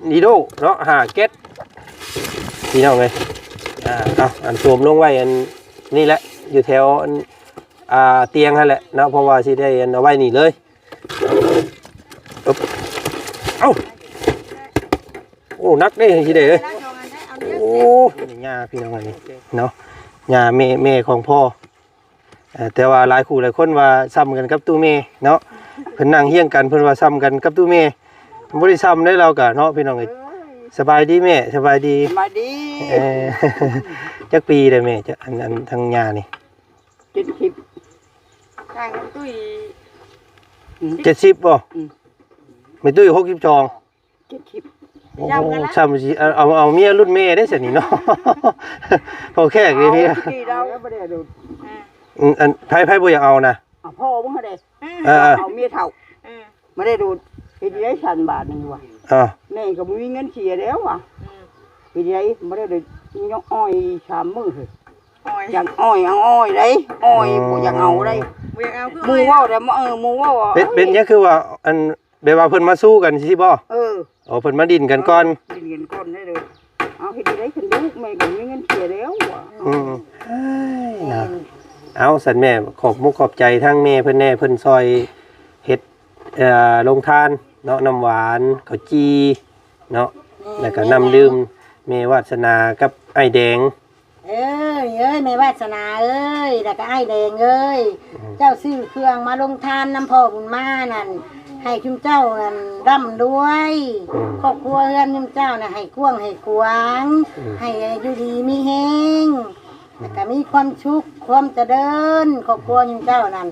ດີໂດເນາະ ຫ້າແກັດ ພີ່ນ້ອງເອີຍ. ອ່າ ເອົາ ອັນ ສວມລົງໄວ້ອັນນີ້ແຫຼະ ຢູ່ແຖວອັນ ອ່າ ຕຽງຫັ້ນແຫຼະເນາະ ເພາະວ່າຊິໄດ້ອັນ ເອົາໄວ້ນີ້ເລີຍ. ເອີບ ເອົ້າ ໂອ້ ໜັກເດ້ ຊິໄດ້ເອີຍ. ໂອ້ ນີ້ຫຍ້າ ພີ່ນ້ອງ ອັນນີ້ເນາະ ຫຍ້າແມ່ ແມ່ຂອງພໍ່. ເອີ ແຕ່ວ່າຫຼາຍຄູ່ຫຼາຍຄົນວ່າສ່ຳກັນກັບຕູ້ແມ່ເນາະ ເພິ່ນນັ່ງຮຽງກັນ ເພິ່ນວ່າສ່ຳກັນກັບຕູ້ແມ່. ບໍ່ໄດ້ສ່ຳເດ້ ລາວກະເນາະ ພີ່ນ້ອງເອີຍ. ສະບາຍດີແມ່ ສະບາຍດີ ສະບາຍດີ. ເອີ ຈັກປີແລ້ວແມ່ ຈະ ອັນ ອັນ ທາງຍ່ານີ້? ເຈັດສິບ. ທາງຕຸ້ຍ ເຈັດສິບບໍ່? ອືມ ແມ່ຕຸ້ຍຫົກສິບສອງ. ເຈັດສິບ. ໂອ້ ສ່ຳຊິເອົາ ເອົາ ເອົາເມຍລຸ້ນແມ່ໄດ້ຊັ້ນນີ້ເນາະ ພໍແຂກເດ້ພີ່. ເອົາ ບໍ່ໄດ້ດູດ. ອືມ ອັນ ໃຜ ໃຜບໍ່ຢາກເອົານະ? ເອົາພໍ່ມຶງຫັ້ນເດ້. ເອີ ເອີ ເອົາເມຍເຖົ້າ. ເອີ ບໍ່ໄດ້ດູດ. ເຮັດໄດ້ຊັ້ນບາດນີ້ວ່າ ເອີ ແມ່ກໍບໍ່ມີເງິນເສຍແລ້ວວ່າ. ອືມ ເຮັດໄດ້ ບໍ່ໄດ້ດູດ. ຍອກອ້ອຍສາມມື້ເຮີ້ຍ. ອ້ອຍ ຢາກອ້ອຍ ເອົາອ້ອຍໄດ໋ ອ້ອຍ. ອືມ ບໍ່ຢາກເອົາໄດ໋. ບໍ່ຢາກເອົາຄື ໝູ່ເວົ້າແລ້ວ ເອີ ໝູ່ເວົ້າ. ເປັນ ເປັນຫຍັງຄືວ່າ ອັນ ແບບວ່າເພິ່ນມາສູ້ກັນຊີ້ບໍ່? ເອີ ອໍ ເພິ່ນມາດິ້ນກັນກ່ອນ. ເອີ ດິ້ນກັນກ່ອນໄດ້ເລີຍ. ເອົາ ເຮັດໄດ້ ຄັນລູກແມ່ກໍມີເງິນເສຍແລ້ວ. ອືມ ເອີຍ ເນາະ. ເອົາ ຊັ້ນແມ່ ຂອບມຸກຂອບໃຈທາງແມ່ເພິ່ນແດ່ ເພິ່ນຊ່ອຍເຮັດ ເອີ ໂຮງທານເນາະ ນ້ຳຫວານ ເຂົ້າຈີ່ເນາະ ແລ້ວກໍນ້ຳດື່ມ ແມ່ວາດສະໜາກັບອ້າຍແດງ. ເອີຍ ເອີຍ ແມ່ວາດສະໜາເອີຍ ແລ້ວກໍອ້າຍແດງເອີຍ. ອືມ ເຈົ້າຊື້ເຄື່ອງມາລົງທານນຳພໍ່ບຸນມານັ້ນ ໃຫ້ຊຸມເຈົ້ານັ້ນລ່ຳລວຍ. ອືມ ຄອບຄົວເຮືອນຊຸມເຈົ້ານະ ໃຫ້ກວ້າງໃຫ້ຂວາງ. ອືມ ໃຫ້ຢູ່ດີມີແຮງ. ແລ້ວກໍມີຄວາມສຸກຄວາມຈະເລີນ. ຄອບຄົວຊຸມເຈົ້ານັ້ນ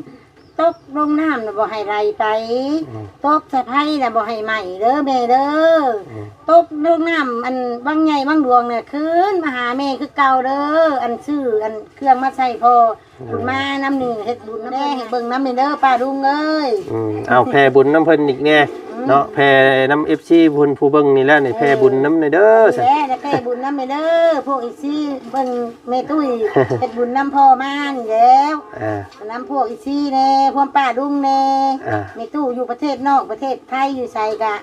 ຕົກລົງນ້ຳນະບໍ່ໃຫ້ໄຫຼໄປ. ອືມ ຕົກສະໄພນະບໍ່ໃຫ້ໄໝ້ເດີແມ່ເດີ. ອືມ ຕົກລົງນ້ຳ ອັນ ວັງໃຫຍ່ວັງຫຼວງນະ ຄືນມາຫາແມ່ຄືເກົ່າເດີ. ອັນ ຊື້ ອັນ ເຄື່ອງມາໃສ່ພໍ່ ອືມ ບຸນມານຳນີ້ ເຮັດບຸນນຳແດ່ ໃຫ້ເບິ່ງນຳແມ່ເດີ ປ້າລຸງເອີຍ. ອືມ ເອົາ ແຜ່ບຸນນຳເພິ່ນອີກແດ່. ອືມ ເນາະ ແຜ່ນຳເອັຟຊີເພິ່ນ ຜູ້ເບິ່ງນີ້ແຫຼະນີ້. ເອີ ແຜ່ບຸນນຳແດ່ເດີ. ນີ້ແຫຼະ ແຜ່ບຸນນຳແມ່ເດີ ພວກເອັຟຊີເບິ່ງ ແມ່ຕຸ້ຍເຮັດບຸນນຳພໍ່ມານີ້ແຫຼ້ວ. ອ່າ ນຳພວກເອັຟຊີແດ່ ພວກປ້າລຸງແດ່. ອ່າ ແມ່ຕູ້ຢູ່ປະເທດນອກປະເທດໄທ ຢູ່ໃສກະ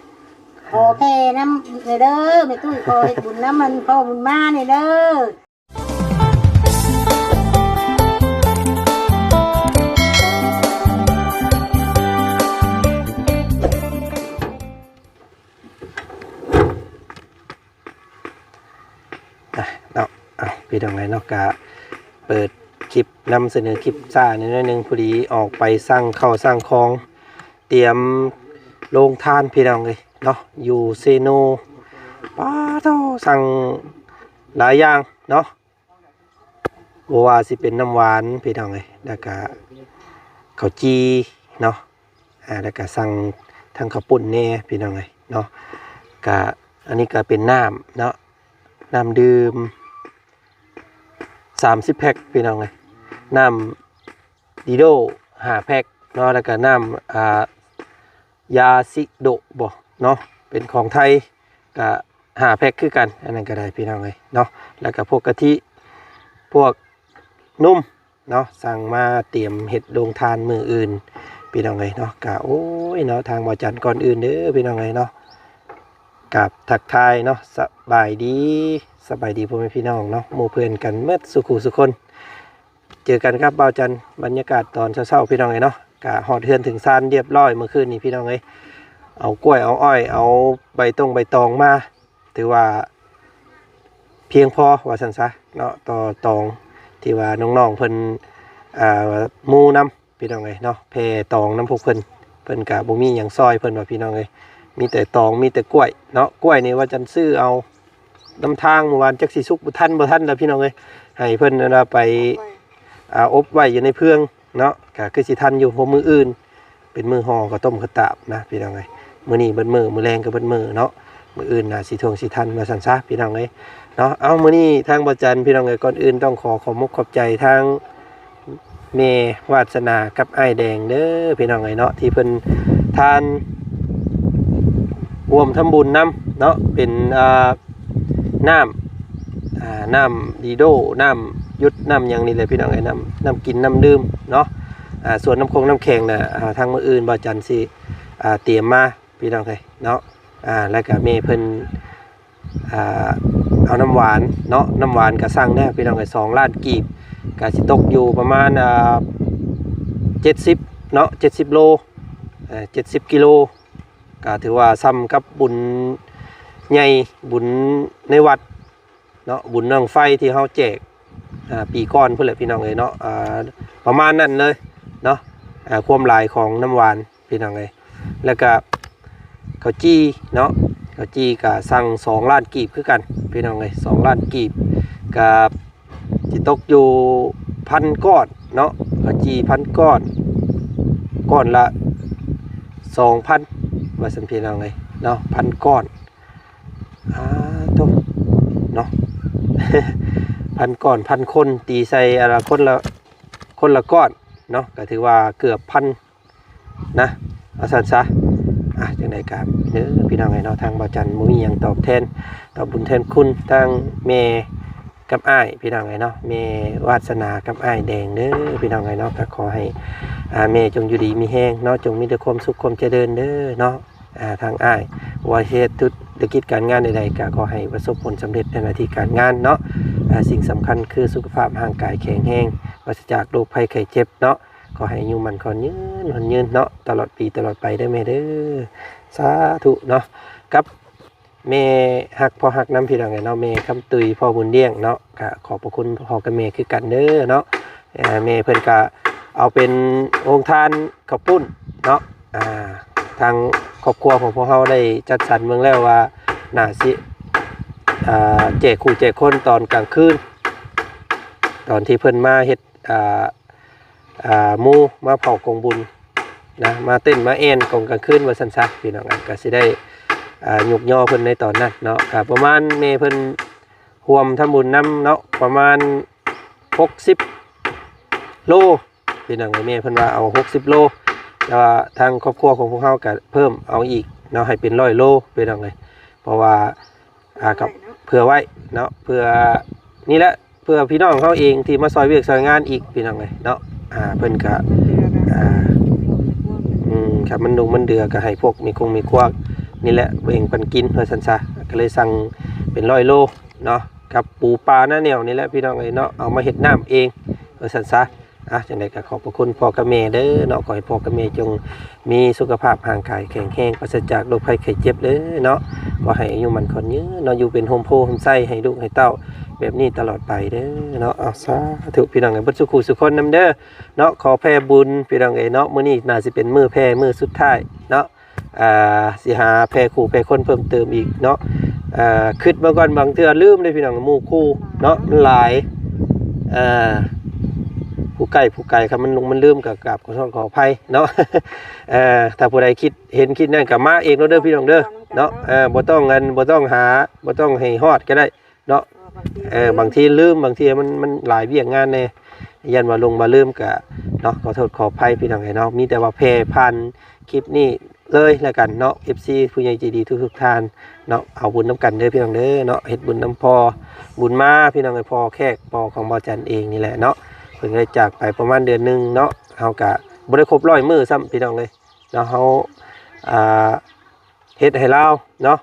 ຂໍແຜ່ນຳແດ່ເດີ. ແມ່ຕຸ້ຍຂໍເຮັດບຸນນຳມັນ ພໍ່ບຸນມາແດ່ເດີ. ອ່ະ ເນາະ ເອົາ ພີ່ນ້ອງເອີຍເນາະ ກະເປີດຄລິບ ນຳສະເໜີຄລິບຊ້າໜ້ອຍໜຶ່ງ ພໍດີອອກໄປສັ່ງເຂົ້າສັ່ງຂອງ ຕຽມໂຮງທານ ພີ່ນ້ອງເອີຍເນາະ ຢູ່ເຊໂນ. ປາໂທ້ ສັ່ງຫຼາຍຢ່າງເນາະ. ບໍ່ວ່າຊິເປັນນ້ຳຫວານ ພີ່ນ້ອງເອີຍ ແລ້ວກະເຂົ້າຈີ່ເນາະ ອ່າ ແລ້ວກະສັ່ງທັງເຂົ້າປຸ້ນແດ່ ພີ່ນ້ອງເອີຍເນາະ. ກະ ອັນນີ້ກະເປັນນ້ຳເນາະ ນ້ຳດື່ມສາມສິບແພັກ ພີ່ນ້ອງເອີຍ ນ້ຳດີໂດຫ້າແພັກເນາະ ແລ້ວກະນ້ຳ ອ່າ ຢາຊິໂດະບໍ່ເນາະ ເປັນຂອງໄທ ກະຫ້າແພັກຄືກັນ. ອັນນັ້ນກະໄດ້ ພີ່ນ້ອງເອີຍເນາະ ແລ້ວກະພວກກະທິ ພວກນົມເນາະ ສັ່ງມາຕຽມເຮັດໂຮງທານມື້ອື່ນ ພີ່ນ້ອງເອີຍເນາະ. ກະ ໂອ້ຍເນາະ ທາງບ່າວຈັນ ກ່ອນອື່ນເດີ ພີ່ນ້ອງເອີຍເນາະ ກາບທັກທາຍເນາະ ສະບາຍດີ ສະບາຍດີພໍ່ແມ່ພີ່ນ້ອງເນາະ ໝູ່ເພື່ອນກັນໝົດສູ່ຄູ່ສູ່ຄົນ. ເຈີກັນກັບບ່າວຈັນ ບັນຍາກາດຕອນເຊົ້າໆ ພີ່ນ້ອງເອີຍເນາະ. ກະຮອດເຮືອນເຖິງຊານລຽບຮ້ອຍມື້ຄືນນີ້ ພີ່ນ້ອງເອີຍ ເອົາກ້ວຍ ເອົາອ້ອຍ ເອົາໃບຕົງໃບຕອງມາ ຖືວ່າພຽງພໍວ່າຊັ້ນຊະເນາະ ຕໍ່ຕອງທີ່ວ່ານ້ອງໆ ເພິ່ນ ອ່າ ໝູ່ນຳ ພີ່ນ້ອງເອີຍເນາະ ແຜ່ຕອງນຳພວກເພິ່ນ. ເພິ່ນກະບໍ່ມີຫຍັງຊ່ອຍເພິ່ນວ່າ ພີ່ນ້ອງເອີຍ ມີແຕ່ຕອງ ມີແຕ່ກ້ວຍເນາະ. ກ້ວຍນີ້ວ່າຈັນຊື້ເອົາ ນຳທາງມື້ວານ ຈັກຊິສຸກບໍ່ທັນ ບໍ່ທັນແລ້ວ ພີ່ນ້ອງເອີຍ ໃຫ້ເພິ່ນ ອັນວ່າ ໄປ ອ່າ ອົບໄວ້ຢູ່ໃນເຟືອງເນາະ ກະຄືຊິທັນຢູ່ ເພາະມື້ອື່ນເປັນມື້ຫໍ່ເຂົ້າຕົ້ມເຂົ້າຕາບນະ ພີ່ນ້ອງເອີຍ. ມື້ນີ້ເບິດມື້ ມື້ແລງກໍເບິດມື້ເນາະ ມື້ອື່ນໜ້າຊິທ່ວງຊິທັນວ່າຊັ້ນຊະ ພີ່ນ້ອງເອີຍເນາະ. ເອົາ ມື້ນີ້ທາງບ່າວຈັນ ພີ່ນ້ອງເອີຍ ກ່ອນອື່ນຕ້ອງຂໍຂອບມຸກຂອບໃຈທາງ ແມ່ວາດສະໜາກັບອ້າຍແດງເດີ ພີ່ນ້ອງເອີຍເນາະ ທີ່ເພິ່ນ ທ່ານ ຮ່ວມທຳບຸນນຳເນາະ ເປັນ ອ່າ ນ້ຳ ອ່າ ນ້ຳດີໂດ ນ້ຳຢຸດ ນ້ຳຫຍັງນີ້ແຫຼະ ພີ່ນ້ອງເອີຍ ນ້ຳ ນ້ຳກິນນ້ຳດື່ມເນາະ. ອ່າ ສ່ວນນ້ຳຄົງນ້ຳແຂງນະ ອ່າ ທາງມື້ອື່ນບ່າວຈັນຊິ ອ່າ ຕຽມມາ ພີ່ນ້ອງເອີຍເນາະ. ອ່າ ແລ້ວກໍແມ່ເພິ່ນ ອ່າ ເອົານ້ຳຫວານເນາະ ນ້ຳຫວານກໍສັ່ງແລ້ວ ພີ່ນ້ອງເອີຍ ສອງລ້ານກີບ ກໍຊິຕົກຢູ່ປະມານ ອ່າ ເຈັດສິບເນາະ ເຈັດສິບໂລ ເອີ ເຈັດສິບກິໂລ ກໍຖືວ່າສ່ຳກັບບຸນໃຫຍ່ ບຸນໃນວັດເນາະ ບຸນບັ້ງໄຟທີ່ເຮົາແຈກ ອ່າ ປີກ່ອນພຸ້ນແຫຼະ ພີ່ນ້ອງເອີຍເນາະ ອ່າ ປະມານນັ້ນເລີຍເນາະ ອ່າ ຄວາມຫຼາຍຂອງນ້ຳຫວານ ພີ່ນ້ອງເອີຍ ແລ້ວກະເຂົ້າຈີ່ເນາະ ເຂົ້າຈີ່ກະສັ່ງສອງລ້ານກີບຄືກັນ ພີ່ນ້ອງເອີຍ ສອງລ້ານກີບ ກະຊິຕົກຢູ່ພັນກ້ອນເນາະ ເຂົ້າຈີ່ພັນກ້ອນ ກ້ອນລະສອງພັນ ວ່າຊັ້ນ ພີ່ນ້ອງເອີຍເນາະ ພັນກ້ອນ ອ່າ ໂທ້ ເນາະ ພັນກ້ອນ ພັນຄົນ ຕີໃສ່ ອ່າ ຄົນລະ ຄົນລະກ້ອນເນາະ ກໍຖືວ່າເກືອບພັນ ນະ ວ່າຊັ້ນຊະ ອ່ະ ຈັ່ງໃດກໍເດີ ພີ່ນ້ອງເອີຍເນາະ ທາງບ່າວຈັນບໍ່ມີຫຍັງຕອບແທນ ຕອບບຸນແທນຄຸນ ທາງແມ່ກັບອ້າຍ ພີ່ນ້ອງເອີຍເນາະ ແມ່ວາດສະໜາກັບອ້າຍແດງເດີ ພີ່ນ້ອງເອີຍເນາະ ກໍຂໍໃຫ້ ອ່າ ແມ່ຈົ່ງຢູ່ດີມີແຮງເນາະ ຈົ່ງມີແຕ່ຄວາມສຸກຄວາມຈະເລີນເດີເນາະ ອ່າ ທາງອ້າຍ ບໍ່ວ່າເຮັດທຸລະກິດການງານໃດໆ ກໍຂໍໃຫ້ປະສົບຜົນສຳເລັດໃນໜ້າທີ່ການງານເນາະ ອ່າ ສິ່ງສຳຄັນຄືສຸຂະພາບຮ່າງກາຍແຂງແຮງ ປາສະຈາກໂລກໄພໄຂ້ເຈັບເນາະ ຂໍໃຫ້ອາຍຸໝັ້ນຂວັນຍືນ ໝັ້ນຍືນເນາະ ຕະຫຼອດປີຕະຫຼອດໄປເດີແມ່ເດີ ສາທຸເນາະ ກັບແມ່ຮັກພໍ່ຮັກນຳ ພີ່ນ້ອງເອີຍເນາະ ແມ່ຄຳຕຸ້ຍ ພໍ່ບຸນລ້ຽງເນາະ ກະຂອບພະຄຸນພໍ່ກັບແມ່ຄືກັນເດີເນາະ ເອີ ແມ່ເພິ່ນກະເອົາເປັນໂຮງທານເຂົ້າປຸ້ນເນາະ ອ່າ ທາງຄອບຄົວຂອງພວກເຮົາໄດ້ຈັດສັນເບິ່ງແລ້ວວ່າ ໜ້າຊິ ອ່າ ແຈກຄູ່ແຈກຄົນຕອນກາງຄືນ ຕອນທີ່ເພິ່ນມາເຮັດ ອ່າ ອ່າ ໝູ່ມາເຝົ້າກອງບຸນນະ ມາເຕັ້ນມາແອ່ນກອງກາງຄືນວ່າຊັ້ນຊະ ພີ່ນ້ອງ ກໍຊິໄດ້ ອ່າ ຍົກຍໍເພິ່ນໃນຕອນນັ້ນເນາະ ກໍປະມານແມ່ເພິ່ນຮ່ວມທຳບຸນນຳເນາະ ປະມານຫົກສິບໂລ ພີ່ນ້ອງ ແມ່ເພິ່ນວ່າເອົາຫົກສິບໂລ ແຕ່ວ່າທາງຄອບຄົວຂອງພວກເຮົາກໍເພີ່ມເອົາອີກເນາະ ໃຫ້ເປັນຮ້ອຍໂລ ພີ່ນ້ອງເອີຍ ເພາະວ່າ ອ່າ ກັບເພື່ອໄວ້ເນາະ ເພື່ອ ນີ້ແຫຼະ ເພື່ອພີ່ນ້ອງເຮົາເອງທີ່ມາຊ່ອຍວຽກຊ່ອຍງານອີກ ພີ່ນ້ອງເອີຍເນາະ ອ່າ ເພິ່ນກະ ອ່າ ອືມ ຄັນມັນດຸມັນເດືອກະໃຫ້ພວກແມ່ຄົງແມ່ຄົວນີ້ແຫຼະ ແບ່ງປັນກິນວ່າຊັ້ນຊະ ກະເລີຍສັ່ງເປັນຮ້ອຍໂລເນາະ ກັບປູປາໜ້າແໜວນີ້ແຫຼະ ພີ່ນ້ອງເອີຍເນາະ ເອົາມາເຮັດນ້ຳເອງວ່າຊັ້ນຊະ ອ່ະ ຈັ່ງໃດກໍຂອບພະຄຸນພໍ່ກັບແມ່ເດີເນາະ ຂໍໃຫ້ພໍ່ກັບແມ່ຈົ່ງມີສຸຂະພາບຮ່າງກາຍແຂງແຮງ ປາສະຈາກໂລກໄພໄຂ້ເຈັບເດີເນາະ ຂໍໃຫ້ອາຍຸໝັ້ນຂວັນຍືນເນາະ ຢູ່ເປັນຮົ່ມໂພຮົ່ມໄຊໃຫ້ລູກໃຫ້ເຕົ້າແບບນີ້ຕະຫຼອດໄປເດີເນາະ ເອົາ ສາທຸ ພີ່ນ້ອງເອີຍ ເບິດສູ່ຄູ່ສູ່ຄົນນຳເດີເນາະ ຂໍແຜ່ບຸນ ພີ່ນ້ອງເອີຍເນາະ ມື້ນີ້ໜ້າຊິເປັນມື້ແຜ່ມື້ສຸດທ້າຍເນາະ ອ່າ ຊິຫາແຜ່ຄູ່ແຜ່ຄົນເພີ່ມເຕີມອີກເນາະ ອ່າ ຄິດມາກ່ອນ ບາງເທື່ອລືມເດ້ພີ່ນ້ອງ ໝູ່ຄູ່ເນາະ ມັນຫຼາຍ ອ່າ ຜູ້ໃກ້ຜູ້ໄກ ຄັນມັນຫຼົງມັນລືມກໍກາບຂໍໂທດຂໍອະໄພເນາະ ເອີ ຖ້າຜູ້ໃດຄິດເຫັນຄລິບນັ້ນກໍມາເອງໂລດເດີພີ່ນ້ອງເດີເນາະ ເອີ ບໍ່ຕ້ອງອັນ ບໍ່ຕ້ອງຫາ ບໍ່ຕ້ອງໃຫ້ຮອດກໍໄດ້ ເນາະ ເອີ ບາງທີລືມ ບາງທີມັນ ມັນຫຼາຍວຽກງານແດ່ ຢ້ານວ່າຫຼົງມາລືມກະເນາະ ຂໍໂທດຂໍອະໄພພີ່ນ້ອງເອີຍເນາະ ມີແຕ່ວ່າແຜ່ຜ່ານຄລິບນີ້ເລີຍລະກັນເນາະ ເອັຟຊີ ຜູ້ໃຫຍ່ໃຈດີທຸກໆທ່ານເນາະ ເອົາບຸນນຳກັນເດີພີ່ນ້ອງເດີເນາະ ເຮັດບຸນນຳພໍ່ບຸນມາ ພີ່ນ້ອງເອີຍ ພໍ່ແຂກ ພໍ່ຂອງບ່າວຈັນເອງນີ້ແຫຼະເນາະ ເພິ່ນກໍໄດ້ຈາກໄປປະມານເດືອນໜຶ່ງເນາະ ເຮົາກະບໍ່ໄດ້ຄົບຮ້ອຍມື້ຊ້ຳ ພີ່ນ້ອງເອີຍເນາະ ເຮົາ ອ່າ ເຮັດໃຫ້ລາວເນາະ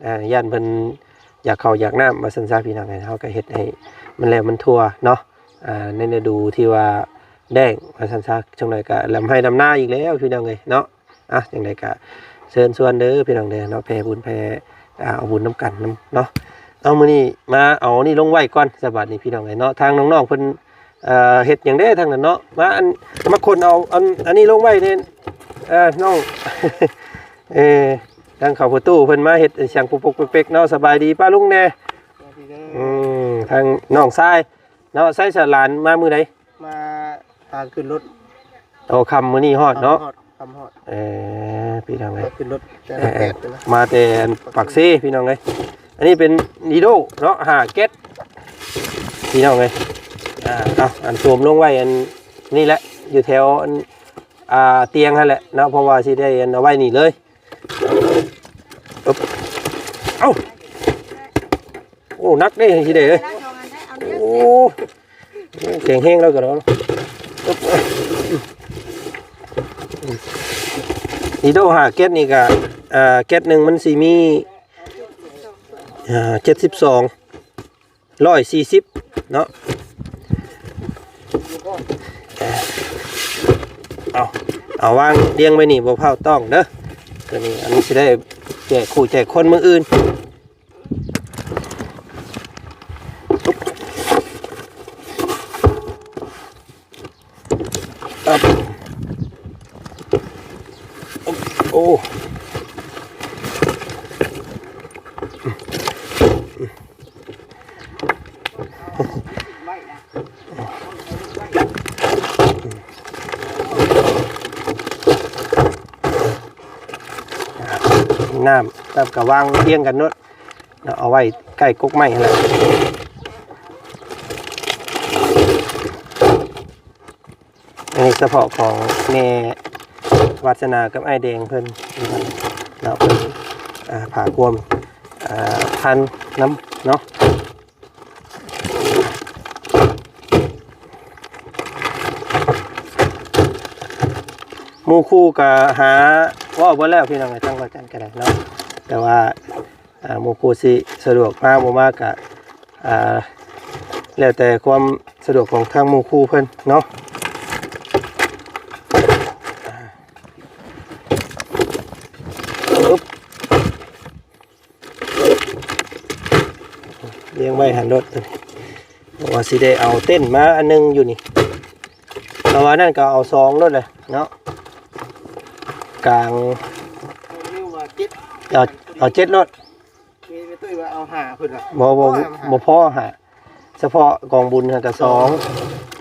ອ່າ ຢ້ານເພິ່ນຢາກເຂົ້າຢາກນ້ຳວ່າຊັ້ນຊະ ພີ່ນ້ອງເອີຍ ເຮົາກໍເຮັດໃຫ້ມັນແລ້ວມັນທົ່ວເນາະ ອ່າ ໃນລະດູທີ່ວ່າແລ້ງວ່າຊັ້ນຊະ ຈັກໜ້ອຍກໍລຳໄຮ່ລຳນາອີກແລ້ວ ພີ່ນ້ອງເອີຍເນາະ ອ່ະ ຈັ່ງໃດກໍເຊີນຊວນເດີພີ່ນ້ອງເດີເນາະ ແຜ່ບຸນແຜ່ ອ່າ ເອົາບຸນນຳກັນນຳເນາະ ເອົາ ມື້ນີ້ມາເອົານີ້ລົງໄວ້ກ່ອນ ສະບາດນີ້ພີ່ນ້ອງເອີຍເນາະ ທາງນ້ອງໆເພິ່ນ ເອີ ເຮັດຫຍັງເດ້ທາງນັ້ນເນາະ ມາ ອັນ ມາຂົນເອົາ ອັນ ອັນນີ້ລົງໄວ້ເດ້ ເອີ ນ້ອງ ເອີ ທາງເຂົ້າປະຕູເພິ່ນມາເຮັດຫຍັງປຸກໆເປັກໆເນາະ ສະບາຍດີປ້າລຸງແດ່ ອືມ ທາງນ້ອງຊາຍເນາະ ໃຊ້ສະຫຼານມາມື້ໃດ? ມາທາງຂຶ້ນລົດ ໂຕຄ່ຳມື້ນີ້ຮອດເນາະ ຄ່ຳຮອດ ຄ່ຳຮອດ ເອີ ພີ່ນ້ອງເອີຍ ມາຂຶ້ນລົດ ເອີ ແຕ່ແປດ ເອີ ມາແຕ່ອັນປາກເຊ ພີ່ນ້ອງເອີຍ ອັນນີ້ເປັນ Nido ເນາະ ຫ້າແກັດ ພີ່ນ້ອງເອີຍ ອ່າ ເອົາ ອັນໂຈມລົງໄວ້ອັນນີ້ແຫຼະ ຢູ່ແຖວອັນ ອ່າ ຕຽງຫັ້ນແຫຼະເນາະ ເພາະວ່າຊິໄດ້ອັນເອົາໄວ້ນີ້ເລີຍ ເອົາ ໂອ້ ໜັກເດ້ ຊິໄດ້ເອີຍ ໂອ້ ແຂງແຮງແລ້ວກໍເນາະ Nido ຫ້າແກັດນີ້ກໍ ອ່າ ແກັດໜຶ່ງມັນຊິມີ ອ່າ ເຈັດສິບສອງ ຮ້ອຍສີ່ສິບເນາະ. ເອົາ ເອົາວາງລຽງໄວ້ນີ້ ບໍ່ພາວຕ້ອງເດີ. ຕົວນີ້ອັນນີ້ຊິໄດ້ແຈກຄູ່ແຈກຄົນມື້ອື່ນ. ໂອ້ ນ້ຳ ນ້ຳກໍວາງຮຽງກັນໂລດເນາະ ເອົາໄວ້ໃກ້ກົກໄມ້ຫັ້ນແຫຼະ. ອັນນີ້ສະເພາະຂອງແມ່ວາດສະໜາກັບອ້າຍແດງເພິ່ນເນາະ ເພິ່ນ ອ່າ ພາກວມ ອ່າ ພັນນຳເນາະ. ໝູ່ຄູ່ກໍຫາເວົ້າເບິດແລ້ວ ພີ່ນ້ອງເອີຍ ທາງວ່າຈັ່ງກໍໄດ້ເນາະ ແຕ່ວ່າ ອ່າ ໝູ່ຄູ່ຊິສະດວກມາບໍ່ມາກະ ອ່າ ແລ້ວແຕ່ຄວາມສະດວກຂອງທາງໝູ່ຄູ່ເພິ່ນເນາະ. ອຶບ ລຽງໄວ້ຫັ້ນໂລດ ເພາະວ່າຊິໄດ້ເອົາເຕັນມາອັນໜຶ່ງຢູ່ນີ້ ເພາະວ່ານັ້ນກໍເອົາສອງໂລດແຫຼະເນາະ ກາງ ເອົາ ເອົາເຈັດໂລດ. ມີແມ່ຕຸ້ຍວ່າເອົາຫ້າເພິ່ນວ່າ ບໍ່ ບໍ່ ບໍ່ພໍຫ້າ ສະເພາະກອງບຸນຫັ້ນກໍສອງ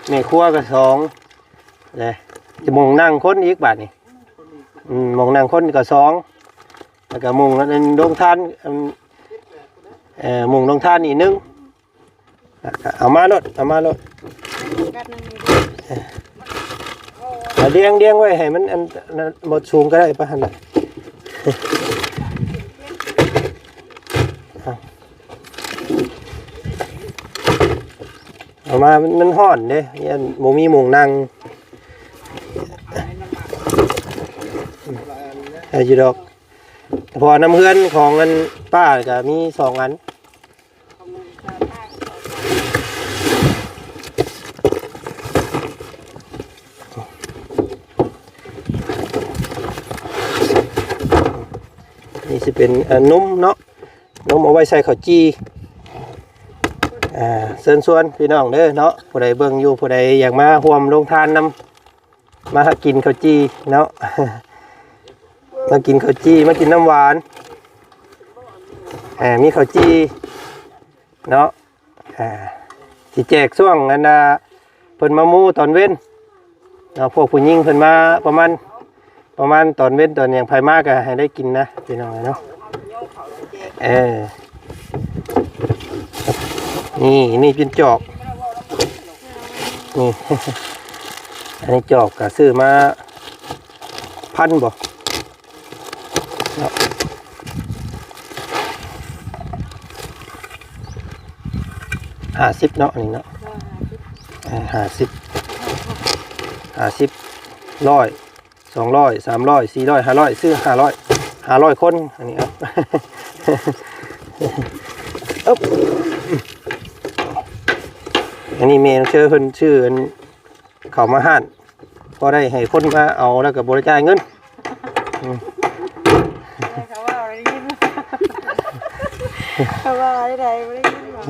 ແມ່ຄົວກໍສອງ ແລະ ໝ່ອງນັ່ງຄົນອີກບາດນີ້ ອືມ ໝ່ອງນັ່ງຄົນກໍສອງ ແລ້ວກໍໝ່ອງໂຮງທານ ເອີ ໝ່ອງໂຮງທານອີກໜຶ່ງ. ເອົາມາໂລດ ເອົາມາໂລດ ກັດໜຶ່ງນີ້ ເອົາລຽງ ລຽງໄວ້ໃຫ້ມັນອັນນັ້ນ ບໍ່ສູງກໍໄດ້ປະຫັ້ນນະ ເອົາມາ ມັນ ມັນຮ້ອນເດ້ ຢ້ານບໍ່ມີໝ່ອງນັ່ງ ໄດ້ຢູ່ດອກ ເພາະວ່ານຳເຮືອນຂອງອັນປ້າກໍມີສອງອັນ. ນີ້ຊິເປັນ ເອີ ນົມເນາະ ນົມເອົາໄວ້ໃສ່ເຂົ້າຈີ່ ອ່າ ເຊີນຊວນພີ່ນ້ອງເດີເນາະ ຜູ້ໃດເບິ່ງຢູ່ ຜູ້ໃດຢາກມາຮ່ວມໂຮງທານນຳ ມາຫາກິນເຂົ້າຈີ່ເນາະ ມາກິນເຂົ້າຈີ່ ມາກິນນ້ຳຫວານ ເອີ ມີເຂົ້າຈີ່ເນາະ ອ່າ ຊິແຈກຊ່ວງອັນນ່າ ເພິ່ນມາໝູ່ຕອນເວັນເນາະ ພວກຜູ້ຍິງເພິ່ນມາປະມານ ປະມານຕອນເວັນຕອນຫຍັງ ໃຜມາກໍໃຫ້ໄດ້ກິນນະ ພີ່ນ້ອງເອີຍເນາະ. ເອີ ນີ້ ນີ້ເປັນຈອກ ນີ້ ອັນນີ້ຈອກກໍຊື້ມາພັນບໍ່ເນາະ ຫ້າສິບເນາະ ອັນນີ້ເນາະ ເອີ ຫ້າສິບ ຫ້າສິບ ຮ້ອຍ ສອງຮ້ອຍ ສາມຮ້ອຍ ສີ່ຮ້ອຍ ຫ້າຮ້ອຍ ຊື້ຫ້າຮ້ອຍ ຫ້າຮ້ອຍຄົນ ອັນນີ້ ເອົາ ເອີບ ອັນນີ້ແມ່ນ້ອງເຊີເພິ່ນຊື້ອັນເຂົ້າມາຮ້ານ ພໍໄດ້ໃຫ້ຄົນມາເອົາ ແລ້ວກໍບໍ່ໄດ້ຈ່າຍເງິນ ອືມ ເຂົາເວົ້າໄດ້ຍິນ ເຂົາເວົ້າໄດ້ ບໍ່ໄດ້ຍິນຫວາ?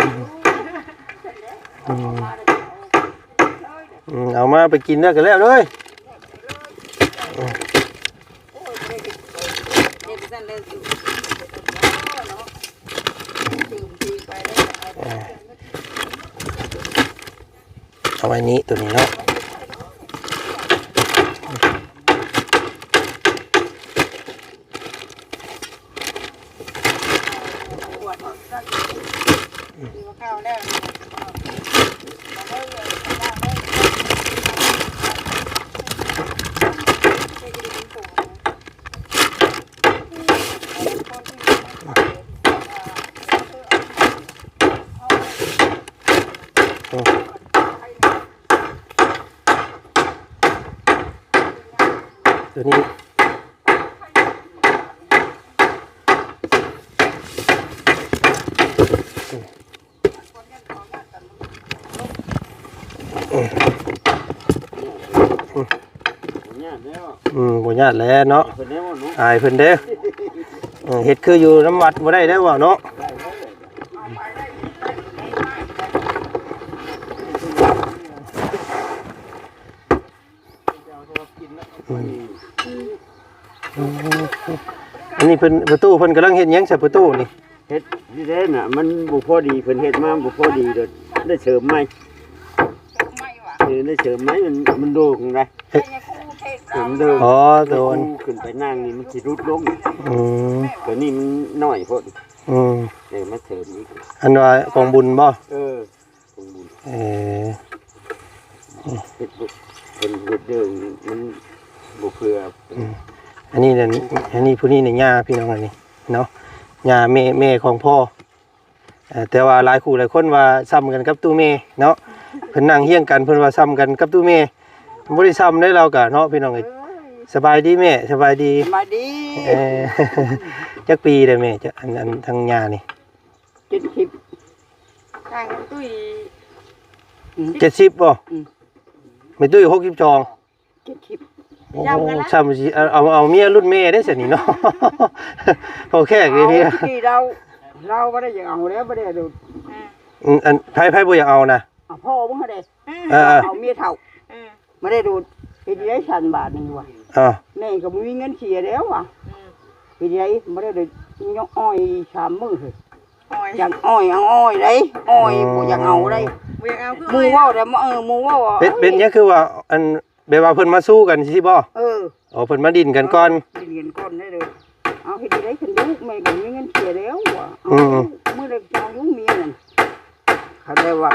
ອືມ ອືມ ເອົາມາໄປກິນແລ້ວກໍແລ້ວເລີຍ ເຮັດຊັ້ນເລີຍ ເອີ ເອົາໄວ້ນີ້ ໂຕນີ້ເນາະ. ໂຕນີ້ ຍາດແລ້ວ ອືມ ບໍ່ຍາດແລ້ວເນາະ ເພິ່ນແລ້ວເນາະ ອາຍເພິ່ນເດ້ ເອີ ເຮັດຄືຢູ່ນຳວັດບໍ່ໄດ້ແລ້ວເນາະ ອືມ ອັນນີ້ເພິ່ນ ປະຕູເພິ່ນກຳລັງເຮັດຫຍັງຊະ ປະຕູນີ້? ເຮັດນີ້ເດ້ນະ ມັນບໍ່ພໍດີ ເພິ່ນເຮັດມາບໍ່ພໍດີ ເລີຍໄດ້ເສີມໃໝ່ ເອີ ໄດ້ເສີມໃໝ່ ມັນ ມັນໂດ່ງໄດ໋ ເອີ ມັນໂດ່ງ ອໍ ໂດນ ຂຶ້ນໄປນັ່ງນີ້ມັນຊິຫຼຸດລົງ ອືມ ຕົວນີ້ມັນນ້ອຍໂພດ ອືມ ເອີ ມາເສີມອີກ ອັນວ່າກອງບຸນບໍ່? ເອີ ເອີ ເຮັດ ເພິ່ນເຮັດເດີ ມັນບໍ່ເພື່ອ ອືມ ອັນນີ້ນັ້ນ ອັນນີ້ ຜູ້ນີ້ນີ້ຍ່າ ພີ່ນ້ອງ ອັນນີ້ເນາະ ຍ່າແມ່ ແມ່ຂອງພໍ່ ເອີ ແຕ່ວ່າຫຼາຍຄູ່ຫຼາຍຄົນວ່າສ່ຳກັນກັບຕູ້ແມ່ເນາະ ເພິ່ນນັ່ງຮຽງກັນ ເພິ່ນວ່າສ່ຳກັນກັບຕູ້ແມ່ ບໍ່ໄດ້ສ່ຳເດ້ ລາວກະເນາະ ພີ່ນ້ອງເອີຍ ສະບາຍດີແມ່ ສະບາຍດີ ສະບາຍດີ ເອີ ຈັກປີແລ້ວແມ່ ຈະ ອັນ ອັນ ທາງຍ່ານີ້? ເຈັດສິບ ຕ່າງກັນຕຸ້ຍ ອືມ ເຈັດສິບບໍ່? ອືມ ແມ່ຕຸ້ຍຫົກສິບສອງ ເຈັດສິບ ໂອ້ ສ່ຳຊິເອົາ ເອົາ ເອົາເມຍລຸ້ນແມ່ເດ້ຊັ້ນນີ້ເນາະ ພໍແຂກເດ້ ເອົາ ເມຍ ທີ່ລາວ ລາວບໍ່ໄດ້ຢາກເອົາແລ້ວ ບໍ່ໄດ້ໂດດ ອືມ ອັນ ໃຜ ໃຜບໍ່ຢາກເອົານະ? ເອົາພໍ່ເບິ່ງຫັ້ນເດ້ ເອີ ເອີ ເອົາເມຍເຖົ້າ ເອີ ບໍ່ໄດ້ໂດດ ເຮັດໄດ້ຊັ້ນບາດນີ້ວ່າ ເອີ ແມ່ກໍບໍ່ມີເງິນເສຍແລ້ວວ່າ ອືມ ເຮັດໄດ້ ບໍ່ໄດ້ໂດດ ຍ້ອງອ້ອຍສາມມື້ເຮີ້ຍ ອ້ອຍ ຢາກອ້ອຍ ເອົາອ້ອຍໄດ໋ ອ້ອຍ ອືມ ບໍ່ຢາກເອົາໄດ໋ ບໍ່ຢາກເອົາຄື ໝູ່ເວົ້າແລ້ວ ເອີ ໝູ່ເວົ້າ ເປັນ ເປັນຫຍັງຄືວ່າ ອັນ ແບບວ່າເພິ່ນມາສູ້ກັນຊີ້ບໍ່? ເອີ ອໍ ເພິ່ນມາດິ້ນກັນກ່ອນ ເອີ ດິ້ນກັນກ່ອນໄດ້ເລີຍ ເອົາເຮັດໄດ້ຊັ້ນລູກ ແມ່ກໍມີເງິນເສຍແລ້ວວ່າ ອືມ ມື້ໃດກໍເອົາຢູ່ເມຍນັ້ນ ເຂົາໄດ້ວ່າ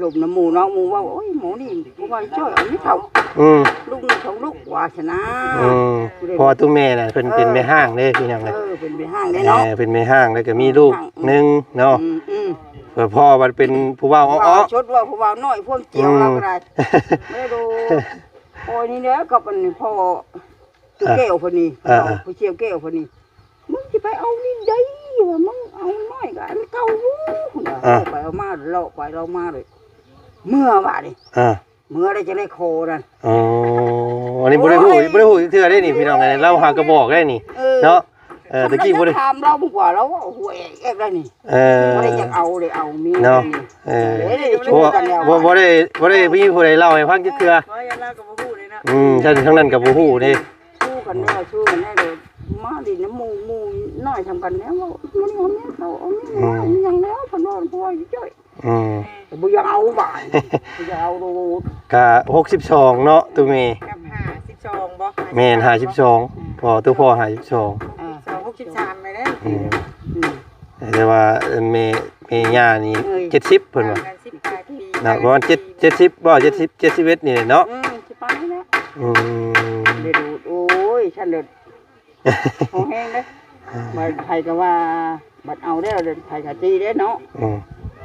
ລົມນຳໝູ່ເນາະ ໝູ່ເວົ້າ ໂອ້ຍ ໝໍນີ້ຜູ້ວ່າຊ່ອຍເອົາມີເຖົ້າ ອືມ ລູກໜຶ່ງສອງລູກວ່າຊັ້ນນາ ອືມ ເພາະວ່າຕູ້ແມ່ນະ ເພິ່ນເປັນແມ່ຮ້າງເດ້ ພີ່ນ້ອງເອີຍ ເອີ ເປັນແມ່ຮ້າງເດ້ເນາະ ເອີ ເປັນແມ່ຮ້າງ ແລ້ວກໍມີລູກໜຶ່ງເນາະ ອືມ ອືມ ເພາະວ່າເປັນຜູ້ເວົ້າເອາະໆ ສົດເວົ້າ ຜູ້ເວົ້ານ້ອຍ ພວມຈຽວ ອືມ ລາວກໍໄດ້ ແມ່ໂດ ໂອ້ຍ ນີ້ແຫຼະ ກັບອັນພໍ່ ຕູ້ແກ້ວເພິ່ນນີ້ ເອີ ເອີ ຜູ້ຊ່ຽວແກ້ວເພິ່ນນີ້ ມຶງຊິໄປເອົານີ້ໃດ ວ່າມຶງເອົານ້ອຍກໍອັນເກົ່າຢູ່ ເອີ ເອົາໄປເອົາມາ ເລາະໄປເລາະມາເລີຍ ເມື່ອບາດນີ້ ເອີ ເມື່ອໄດ້ຈັ່ງໄດ້ຂໍນັ້ນ ອໍ ອັນນີ້ບໍ່ໄດ້ຮູ້ ໂອ້ຍ ບໍ່ໄດ້ຮູ້ຈັກເທື່ອເດ້ນີ້ ພີ່ນ້ອງເອີຍ ລາວຫາກໍບອກໄດ້ນີ້ ເອີ ເນາະ ເອີ ຕະກີ້ບໍ່ໄດ້ຖາມລາວເບິ່ງກວ່າ ລາວເວົ້າຫົວແອກໆໄດ້ນີ້ ເອີ ບໍ່ໄດ້ຢາກເອົາເລີຍ ເອົາເມຍເນາະ ເອີ ເອີ ບໍ່ ບໍ່ໄດ້ ບໍ່ໄດ້ມີຜູ້ໃດເລົ່າໃຫ້ຟັງຈັກເທື່ອ ເອີ ເວົ້າຢ່າງລາວກໍບໍ່ຮູ້ເດ້ເນາະ ອືມ ທາງນັ້ນກໍບໍ່ຮູ້ເດ້ ສູ້ກັນແລ້ວ ສູ້ກັນແລ້ວ ມາຫຼິ້ນນຳໝູ່ ໝູ່ນ້ອຍສ່ຳກັນແລ້ວ ເວົ້າ ມື້ນີ້ເອົາເມຍເຂົາ ເອົາເມຍ ອືມ ຫຍັງແລ້ວ ເພິ່ນເວົ້າ ຜູ້ວ່າຢູ່ຈ້ອຍ ອືມ ບໍ່ຢາກເອົາບາດ ບໍ່ຢາກເອົາໂລດ ກະຫົກສິບສອງເນາະ ຕູ້ແມ່ ກັບຫ້າສິບສອງບໍ່? ແມ່ນ ຫ້າສິບສອງ ອືມ ພໍ່ ຕູ້ພໍ່ຫ້າສິບສອງ ອ່າ ສອງ ຫົກສິບສາມໄປແລ້ວ ອືມ ອືມ ແຕ່ວ່າແມ່ ແມ່ຍ່ານີ້ ເອີຍ ເຈັດສິບເພິ່ນວ່າ ຕ່າງກັນສິບປາຍປີ ເນາະ ປະມານເຈັດ ເຈັດສິບບໍ່ ເຈັດສິບ ເຈັດສິບເອັດນີ້ແຫຼະເນາະ ອືມ ສິບປາຍນີ້ແຫຼະ ອືມ ໄດ້ດູດ ໂອ້ຍ ຊັ້ນເລີດ ໂຫແຮງເດ້ ບາດໃຜກໍວ່າ ບັດເອົາແລ້ວໃຜກໍຕີເດ້ເນາະ ອືມ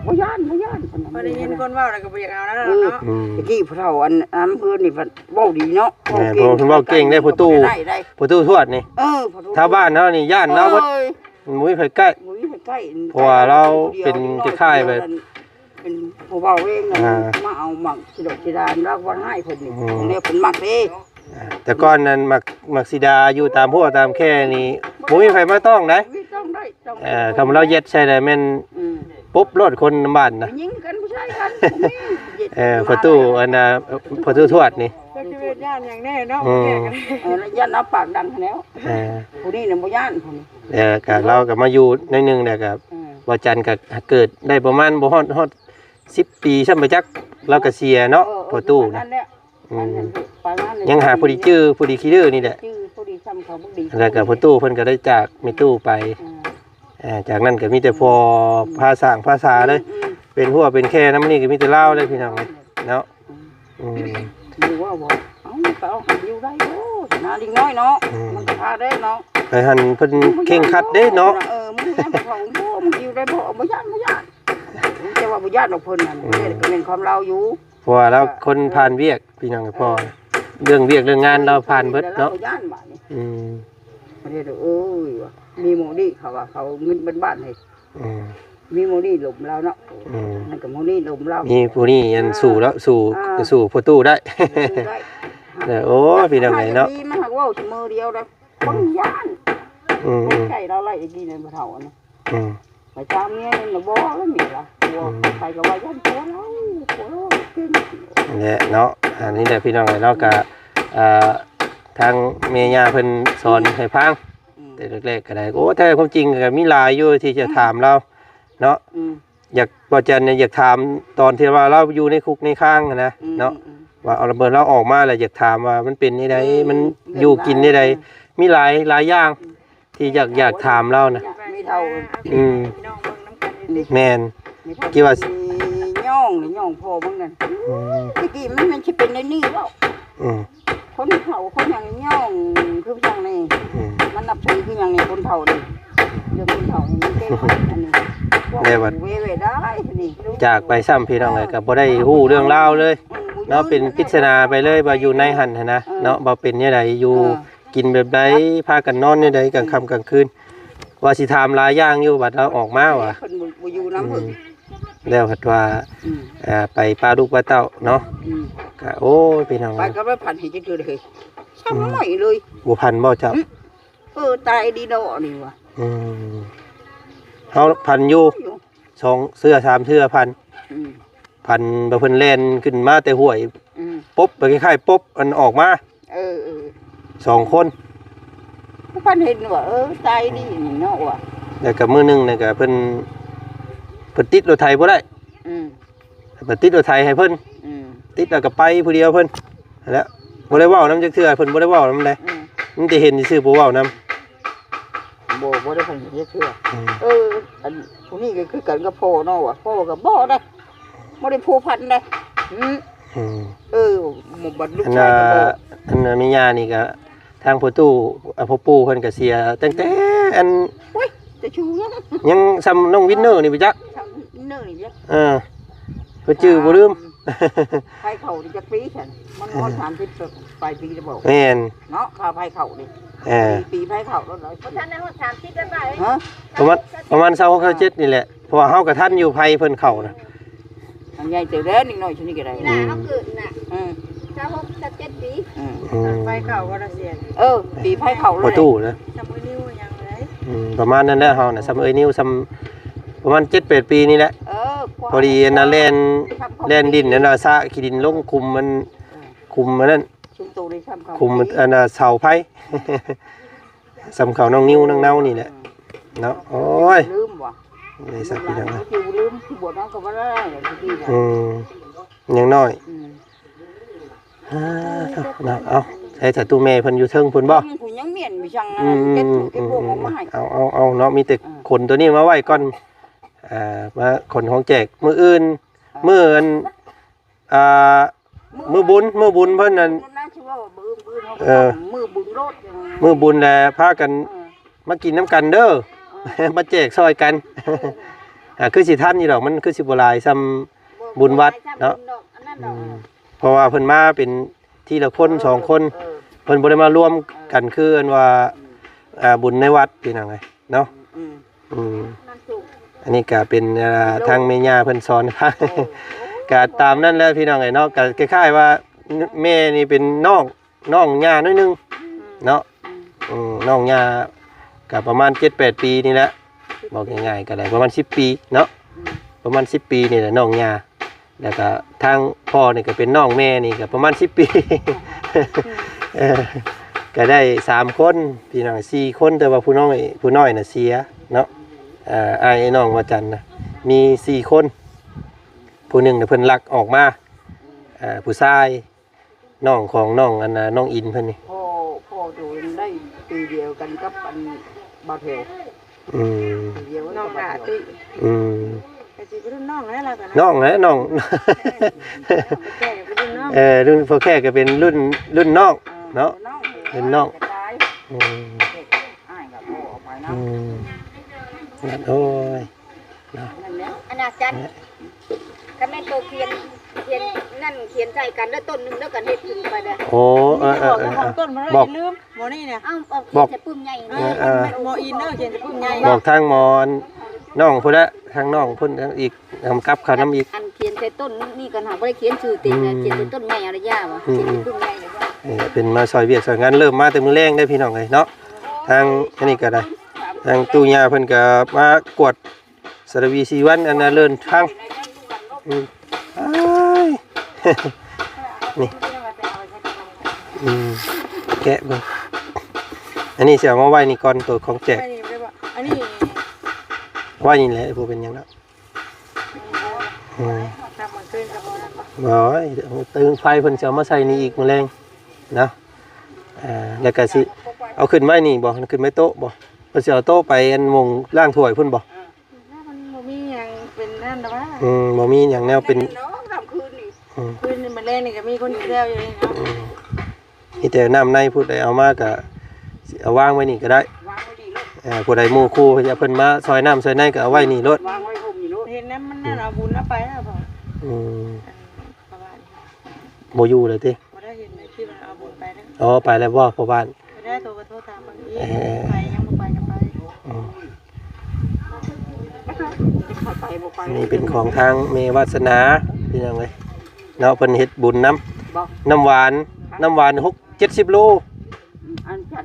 ບໍ່ຢ້ານ ບໍ່ຢ້ານ ພໍໄດ້ຍິນຄົນເວົ້າແລ້ວກໍບໍ່ຢາກເອົາແລ້ວເນາະ ອືມ ຕະກີ້ຜູ້ເຖົ້າອັນ ອັນເພິ່ນນີ້ເວົ້າດີເນາະ ແມ່ນ ເວົ້າເກັ່ງ ເພິ່ນເວົ້າເກັ່ງເດ້ ພໍ່ຕູ້ ພໍ່ຕູ້ທວດນີ້ ເອີ ພໍ່ຕູ້ ຊາວບ້ານເຮົານີ້ຢ້ານລາວເບິດ ເອີຍ ມັນບໍ່ມີໃຜໃກ້ ບໍ່ມີໃຜໃກ້ ເພາະວ່າລາວເປັນຄ້າຍໆແບບ ເປັນຜູ້ເວົ້າເອງ ອ່າ ມາເອົາໝາກຊິດອກຊິດາ ລາວວ່າຮ້າຍເພິ່ນນີ້ ອືມ ແນວເພິ່ນມັກເດ້ ອ່າ ແຕ່ກ່ອນນັ້ນໝາກ ໝາກຊິດາຢູ່ຕາມຮົ້ວຕາມແຄນີ້ ບໍ່ມີໃຜມາຕ້ອງໃດ ບໍ່ມີຕ້ອງໄດ້ ຕ້ອງ ເອີ ຄຳລາວເຢັດໃສ່ແລ້ວແມ່ນ ອືມ ປຸບໂລດຄົນນຳບ້ານນະ ຍິງກັນຜູ້ຊາຍກັນ ບໍ່ມີ ເອີ ພໍ່ຕູ້ອັນນ່າ ພໍ່ຕູ້ທວດນີ້ ຈັກຊິເຮັດຢ້ານຫຍັງແນ່ເນາະ ອືມ ເອີ ຢ້ານເອົາປາກດັງຫັ້ນແລ້ວ ເອີ ຜູ້ນີ້ນະບໍ່ຢ້ານຜູ້ນີ້ ແລ້ວກະລາວກະມາຢູ່ໜ້ອຍໜຶ່ງແລ້ວກະ ເອີ ວ່າຈັນກະເກີດໄດ້ປະມານບໍ່ຮອດ ຮອດສິບປີຊ້ຳໄປຈັກ ລາວກະເສຍເນາະ ເອີ ພໍ່ຕູ້ນະ ປະມານນັ້ນແຫຼະ ອືມ ປະມານນັ້ນ ຍັງຫາຜູ້ດີຈື່ ຜູ້ດີຂີ້ດື້ນີ້ແຫຼະ ຈື່ຜູ້ດີຊ້ຳເຂົາບໍ່ດີ ແລ້ວກະພໍ່ຕູ້ເພິ່ນກະໄດ້ຈາກແມ່ຕູ້ໄປ ເອີ ເອີ ຈາກນັ້ນກະມີແຕ່ພໍ່ ອືມ ພາສ້າງພາສາເລີຍ ອືມ ເປັນຮົ້ວເປັນແຄນຳນີ້ກະມີແຕ່ລາວເລີຍ ພີ່ນ້ອງເອີຍເນາະ ອືມ ອືມ ບໍ່ວ່າບໍ່ ເອົາ ມັນກໍເອົາໃຫ້ຢູ່ໄດ້ໂລດນະ ເດັກນ້ອຍເນາະ ອືມ ມັນກໍພາໄດ້ເນາະ ໄປຫັ້ນເພິ່ນເຄັ່ງຄັດເດ້ເນາະ ເອີ ມຶງເອົາ ເອົາ ເອົາຢູ່ໄດ້ບໍ່ ບໍ່ຢ້ານ ບໍ່ຢ້ານ ແຕ່ວ່າບໍ່ຢ້ານດອກເພິ່ນນັ້ນ ອືມ ເອີ ກໍແມ່ນຄວາມລາວຢູ່ ເພາະວ່າລາວຄົນຜ່ານວຽກ ເອີ ພີ່ນ້ອງ ເອີ ເພາະເລື່ອງວຽກເລື່ອງງານລາວຜ່ານເບິດເນາະ ລາວບໍ່ຢ້ານບາດນີ້ ອືມ ປະເທດເອີຍວ່າ ມີໝໍດີເຂົາວ່າ ເຂົາເງິນບ້ານໆໃຫ້ ອືມ ມີໝູ່ນີ້ລົມລາວເນາະ ອືມ ມັນກໍໝູ່ນີ້ລົມລາວ ມີຜູ້ນີ້ອັນ ອ່າ ສູ້ແລ້ວ ສູ້ ອ່າ ສູ້ພໍ່ຕູ້ໄດ້ ສູ້ໄດ້ ເອີ ໂອ້ຍ ພີ່ນ້ອງເອີຍເນາະ ມັນຫາກເວົ້າສະເໝີດຽວໄດ໋ ອືມ ຄົນຢ້ານ ອືມ ຄົນໃຈລາວໄຫຼອີກນີ້ນະ ພໍ່ເຖົ້ານະ ອືມ ໄປຕາມເມຍນັ້ນນະ ບໍ່ລະເມຍລະ ຜົວ ອືມ ໃຜກໍວ່າຢ້ານຜົວລາວ ຜົວລາວເກັ່ງ ນັ້ນແຫຼະເນາະ ອັນນີ້ແຫຼະ ພີ່ນ້ອງເອີຍເນາະ ກໍ ອ່າ ທາງແມ່ຍ່າເພິ່ນສອນໃຫ້ຟັງ ອືມ ແຕ່ແລກໆກໍໄດ້ ໂອ້ ແທ້ຄວາມຈິງກໍມີຫຼາຍຢູ່ທີ່ຈະຖາມລາວເນາະ ອືມ ຢາກ ບໍ່ຈັນຢາກຖາມຕອນທີ່ວ່າລາວຢູ່ໃນຄຸກໃນຄາງຫັ້ນນະ ອືມ ເນາະ ອືມ ວ່າເອົາລະເບີດລາວອອກມາແລ້ວ ຢາກຖາມວ່າມັນເປັນຈັ່ງໃດ ອືມ ມັນຢູ່ກິນຈັ່ງໃດ ເລື່ອງລາວ ມີຫຼາຍ ຫຼາຍຢ່າງ ທີ່ຢາກ ຢາກຖາມລາວນະ ແມ່ເຖົ້າ ອືມ ແມ່ນ ແມ່ເຖົ້າ ທີ່ວ່າ ຍ່ອງ ຍ່ອງພໍ່ມຶງນັ້ນ ອືມ ແຕ່ກີ້ມັນ ມັນຊິເປັນແນວນີ້ເວົ້າ ອືມ ຄົນເຖົ້າຄົນຫຍັງຍ່ອງຄືຫຍັງນີ້ ອືມ ມັນນັບຖືຄືຫຍັງນີ້ ຄົນເຖົ້ານີ້ ເລື່ອງຄົນເຖົ້ານີ້ມັນເກັ່ງ ອັນນີ້ ແລ້ວບັດ ເວເວໄດ້ນີ້ ຈາກໄປຊ້ຳ ພີ່ນ້ອງເອີຍ ເອີ ກໍບໍ່ໄດ້ຮູ້ເລື່ອງລາວເລີຍ ອືມ ເນາະ ເປັນປິດສະໜາໄປເລີຍວ່າຢູ່ໃນຫັ້ນຫັ້ນນະ ເອີ ເນາະ ວ່າເປັນແນວໃດ ຢູ່ ເອີ ກິນແບບໃດ ພາກັນນອນແນວໃດ ກາງຄ່ຳກາງຄືນ ວ່າຊິຖາມຫຼາຍຢ່າງຢູ່ ບັດລາວອອກມາວ່າ ເພິ່ນບໍ່ ບໍ່ຢູ່ນຳເພິ່ນ ອືມ ແລ້ວພັດວ່າ ອືມ ເອີ ໄປປະລູກປະເຕົ້າເນາະ ອືມ ກະ ໂອ້ຍ ພີ່ນ້ອງ ໄປກັບລາວພັນໃຫ້ຈັກເທື່ອເລີຍ ຊ້ຳ ອືມ ໝ້ອຍເລີຍ ບໍ່ພັນບໍ່ເຈົ້າ? ອືມ ເອີ ຕາຍດີເນາະນີ້ວ່າ ອືມ ເຮົາພັນຢູ່ ຢູ່ ສອງເທື່ອສາມເທື່ອພັນ ອືມ ພັນ ແບບເພິ່ນແລ່ນຂຶ້ນມາແຕ່ຫ້ວຍ ອືມ ປົບ ໄປຄ້າຍໆປົບ ອັນອອກມາ ເອີ ເອີ ສອງຄົນ ຜູ້ພັນເຫັນວ່າ ເອີ ຕາຍດີນີ້ເນາະວ່າ ແລ້ວກໍມື້ໜຶ່ງນີ້ກໍເພິ່ນ ເພິ່ນຕິດລົດໄຖບໍ່ໄດ້ ອືມ ໄປຕິດລົດໄຖໃຫ້ເພິ່ນ ອືມ ຕິດແລ້ວກໍໄປຜູ້ດຽວເພິ່ນ ຫັ້ນແຫຼະ ບໍ່ໄດ້ເວົ້ານຳຈັກເທື່ອ ເພິ່ນບໍ່ໄດ້ເວົ້ານຳໃດ ອືມ ມີແຕ່ເຫັນຊື່ໆ ບໍ່ເວົ້ານຳ ບໍ່ ບໍ່ໄດ້ເຫັນຈັກເທື່ອ ອືມ ເອີ ອັນຜູ້ນີ້ກໍຄືກັນກັບພໍ່ເນາະວ່າ ພໍ່ກໍບໍ່ໄດ້ ບໍ່ໄດ້ພົວພັນໃດ ອືມ ອືມ ເອີ ບັດລູກຊາຍກໍບອກ ອັນ ອັນແມ່ຍ່ານີ້ກໍ ທາງພໍ່ຕູ້ ອາ ພໍ່ປູ່ເພິ່ນກໍເສຍຕັ້ງແຕ່ອັນ ໂອ້ຍ ແຕ່ຊູຍັງ ຍັງສ່ຳນ້ອງວິນເນີນີ້ບໍ່ຈັກ ສ່ຳວິນເນີນີ້ບໍ່ຈັກ ເອີ ເພິ່ນຈື່ບໍ່ລືມ ໄຟເຂົ້ານີ້ຈັກປີຊັ້ນ ມັນຮອດ ເອີ ສາມສິບປາຍປີແລ້ວບໍ່ ແມ່ນ ເນາະ ຄ່າໄຟເຂົ້ານີ້ ເອີ ປີ ປີໄຟເຂົ້າແລ້ວ ບໍ່ທັນໄດ້ຮອດສາມສິບໄດ້ປະ ຮະ ປະມານ ປະມານຊາວຫົກ ຊາວເຈັດນີ້ແຫຼະ ເພາະວ່າເຮົາກໍທັນຢູ່ໄຟເພິ່ນເຂົ້ານະ ມັນໃຫຍ່ເຕີບແລ້ວ ເດັກນ້ອຍຊຸມນີ້ກໍໄດ້ ອືມ ເວລາເຮົາເກີດນະ ອືມ ຊາວຫົກ ຊາວເຈັດປີ ອືມ ອືມ ໄຟເຂົ້າບໍ່ລະເສຍ ເອີ ປີໄຟເຂົ້າໂລດ ປະຕູນະ ສ່ຳເອື້ອຍນິວຫຍັງເລີຍ ອືມ ປະມານນັ້ນແຫຼະ ເຮົານະ ສ່ຳເອື້ອຍນິວ ສ່ຳປະມານເຈັດແປດປີນີ້ແຫຼະ ເອີ ພໍດີອັນນະ ແລ່ນ ແລ່ນດິນນັ້ນນະ ສະຂີ້ດິນລົງຄຸມມັນ ເອີ ຄຸມອັນນັ້ນ ຊຸມໂຕນີ້ສ່ຳເຂົາ ຄຸມອັນນະ ເສົາໄຟ ສ່ຳເຂົານ້ອງນິວນ້ອງເນົານີ້ແຫຼະເນາະ ໂອ້ຍ ລືມວ່າ ເອີຍ ສັກພີ່ນ້ອງ ລືມ ຊິບວດເອົາກໍບໍ່ໄດ້ ອືມ ຍັງນ້ອຍ ອືມ ອ່າ ເນາະ ເອົາ ໃສ່ສະຕູແມ່ເພິ່ນຢູ່ເທິງພຸ້ນບໍ່ ຜູ້ຍັງມ້ຽນໄປສັ່ງ ອືມ ເກັບ ເກັບພວກອອກມາໃຫ້ ເອົາ ເອົາ ເອົາເນາະ ມີແຕ່ ເອີ ຂົນໂຕນີ້ມາໄວ້ກ່ອນ ອ່າ ມາຂົນຂອງແຈກ ມື້ອື່ນ ເອີ ມື້ອັນ ອ່າ ມື້ບຸນ ມື້ບຸນເພິ່ນນັ້ນ ມື້ບຸນນະ ຊິເວົ້າມື້ອື່ນ ມື້ອື່ນເຮົາກໍ ເອີ ຕ້ອງມື້ບຸນໂລດ ມື້ບຸນແຫຼະ ພາກັນ ເອີ ມາກິນນຳກັນເດີ ເອີ ມາແຈກຊ່ອຍກັນ ອ່າ ຄືຊິທັນຢູ່ດອກ ມັນຄືຊິບໍ່ຫຼາຍສ່ຳບຸນວັດເນາະ ບໍ່ຫຼາຍສ່ຳບຸນດອກ ອັນນັ້ນດອກ ອືມ ເພາະວ່າເພິ່ນມາເປັນທີລະຄົນ ເອີ ສອງຄົນ ເອີ ເພິ່ນບໍ່ໄດ້ມາລວມກັນ ເອີ ຄືອັນວ່າ ອືມ ອ່າ ບຸນໃນວັດ ພີ່ນ້ອງເອີຍເນາະ ອືມ ອືມ ອັນນີ້ກໍເປັນ ເອີ ທາງແມ່ຍ່າເພິ່ນສອນໃຫ້ຟັງ ໂອ້ ກໍຕາມນັ້ນແຫຼະພີ່ນ້ອງເອີຍເນາະ ກໍຄ້າຍໆວ່າແມ່ນີ້ເປັນນ້ອງ ນ້ອງຍ່າໜ້ອຍໜຶ່ງ ອືມ ເນາະ ອືມ ອືມ ນ້ອງຍ່າກໍປະມານເຈັດແປດປີນີ້ແຫຼະ ບອກງ່າຍໆກໍໄດ້ປະມານສິບປີເນາະ ອືມ ປະມານສິບປີນີ້ແຫຼະນ້ອງຍ່າ ແລ້ວກໍທາງພໍ່ນີ້ກໍເປັນນ້ອງແມ່ນີ້ກໍປະມານສິບປີ ເອີ ກໍໄດ້ສາມຄົນ ພີ່ນ້ອງ ສີ່ຄົນ ແຕ່ວ່າຜູ້ນ້ອຍ ຜູ້ນ້ອຍນະເສຍເນາະ ເອີ ອ້າຍນ້ອງວ່າຈັນນະ ມີສີ່ຄົນ ຜູ້ໜຶ່ງນະເພິ່ນລັກອອກມາ ເອີ ຜູ້ຊາຍ ນ້ອງຂອງນ້ອງ ອັນນ່າ ນ້ອງອິນເພິ່ນນີ້ ພໍ່ ພໍ່ໂຕໄດ້ປີດຽວກັນກັບອັນບ່າວແຖວ ອືມ ປີດຽວກັນກັບບ່າວແຖວ ນ້ອງຫຼ້າຕິ ອືມ ກໍຊິເປັນລຸ້ນນ້ອງແລ້ວລະ ນ້ອງແຫຼະ ນ້ອງ ພໍ່ແຂກກໍເປັນລຸ້ນນ້ອງ ເອີ ລຸ້ນພໍ່ແຂກກໍເປັນລຸ້ນ ລຸ້ນນ້ອງ ເອີ ເນາະ ລຸ້ນນ້ອງ ລຸ້ນນ້ອງ ກະຈາຍ ອືມ ອ້າຍກໍບໍ່ເອົາໄປນຳ ອືມ ໂອ້ຍ ເນາະ ອັນນ່າ ຈັນ ຄັນແມ່ນໂຕຂຽນ ຂຽນນັ້ນຂຽນໃສ່ກັນເດີ ຕົ້ນໜຶ່ງເດີ ກັນເຮັດຂຶ້ນໄປເດີ ໂອ້ ເອີ ເອີ ເອີ ຂອງຕົ້ນມັນ ບອກ ລືມ ໝໍນີ້ນະ ເອົາ ອອກ ບອກ ຂຽນໃສ່ປຶ້ມໃຫຍ່ ເອີ ເອີ ໝໍອິນເດີ ຂຽນໃສ່ປຶ້ມໃຫຍ່ ບອກທາງໝໍ ນ້ອງພຸ້ນແຫຼະ ທາງນ້ອງເພິ່ນທາງອີກ ນຳກັບເຂົ້ານຳອີກ. ອັນຂຽນໃສ່ຕົ້ນນີ້ກໍຫາບໍ່ໄດ້ຂຽນຊື່ເຕັມນະ ອືມ ຂຽນໃສ່ຕົ້ນໃຫຍ່ອາລະຍາວ່າ ອືມ ຂຽນໃສ່ຕົ້ນໃຫຍ່ວ່າ ເອີ ເພິ່ນມາຊ່ອຍວຽກຊ່ອຍງານ ເລີ່ມມາແຕ່ມື້ແລງເດ້ພີ່ນ້ອງເອີຍເນາະ. ທາງອັນນີ້ກໍໄດ້ ທາງຕູ້ຍ່າເພິ່ນກໍມາກວດ ສາລະວີ ສີ່ວັນ ອັນນະເລີນທາງ ອືມ ອ້າຍ ນີ້ ອືມ ແກະເບິ່ງ ອັນນີ້ຊິເອົາມາໄວ້ນີ້ກ່ອນ ໂຕຂອງແຈກ ໄວ້ນີ້ໄດ້ບໍ່? ອັນນີ້ ໄວ້ນີ້ແຫຼະ ບໍ່ເປັນຫຍັງດອກ ອືມ ນຳມື້ຄືນກໍບໍ່ນັ້ນບໍ່? ບໍ່ ເຕີມໄຟເພິ່ນຊິເອົາມາໃສ່ນີ້ອີກມື້ແລງເນາະ. ອ່າ ແລ້ວກໍຊິເອົາຂຶ້ນໄວ້ນີ້ບໍ່? ຂຶ້ນໄວ້ໂຕະບໍ່? ເພິ່ນຊິເອົາໂຕະໄປອັນໝ່ອງລ້າງຖ້ວຍພຸ້ນບໍ່? ມັນບໍ່ມີຫຍັງເປັນນັ້ນດອກວ່າ ອືມ ບໍ່ມີຫຍັງແນວເປັນ ແມ່ນເນາະ ຄ່ຳຄືນນີ້ ອືມ ຄືນນີ້ ມື້ແລງນີ້ກໍມີຄົນແຊວຢູ່ນີ້ເນາະ ອືມ ມີແຕ່ນ້ຳໃນ ຜູ້ໃດເອົາມາກໍຊິເອົາວາງໄວ້ນີ້ກໍໄດ້ ວາງໄວ້ນີ້ໂລດ ເອີ ຜູ້ໃດໝູ່ຄູ່ ເພິ່ນມາຊ່ອຍນ້ຳຊ່ອຍໃນກໍເອົາໄວ້ນີ້ໂລດ ວາງໄວ້ຮົ່ມນີ້ໂລດ ເຫັນນຳມັນນັ້ນ ອືມ ເອົາບຸນເອົາໄປແລ້ວບໍ່? ອືມ ປະມານ ບໍ່ຢູ່ແລ້ວຕິ? ບໍ່ໄດ້ເຫັນໃນຄລິບ ເອົາບຸນໄປເດີ ອໍ ໄປແລ້ວບໍ່ພໍ່ບ້ານ? ໄປແລ້ວ ໂທກໍໂທຖາມເບິ່ງອີກ ເອີ ໄປ ຍັງບໍ່ໄປກໍໄປ ອືມ ໄປບໍ່ໄປ ນີ້ເປັນຂອງທາງແມ່ວາດສະໜາ ພີ່ນ້ອງເອີຍເນາະ ເພິ່ນເຮັດບຸນນຳ ນ້ຳຫວານ ນ້ຳຫວານຫົກເຈັດສິບໂລ ອັນຊັ້ນ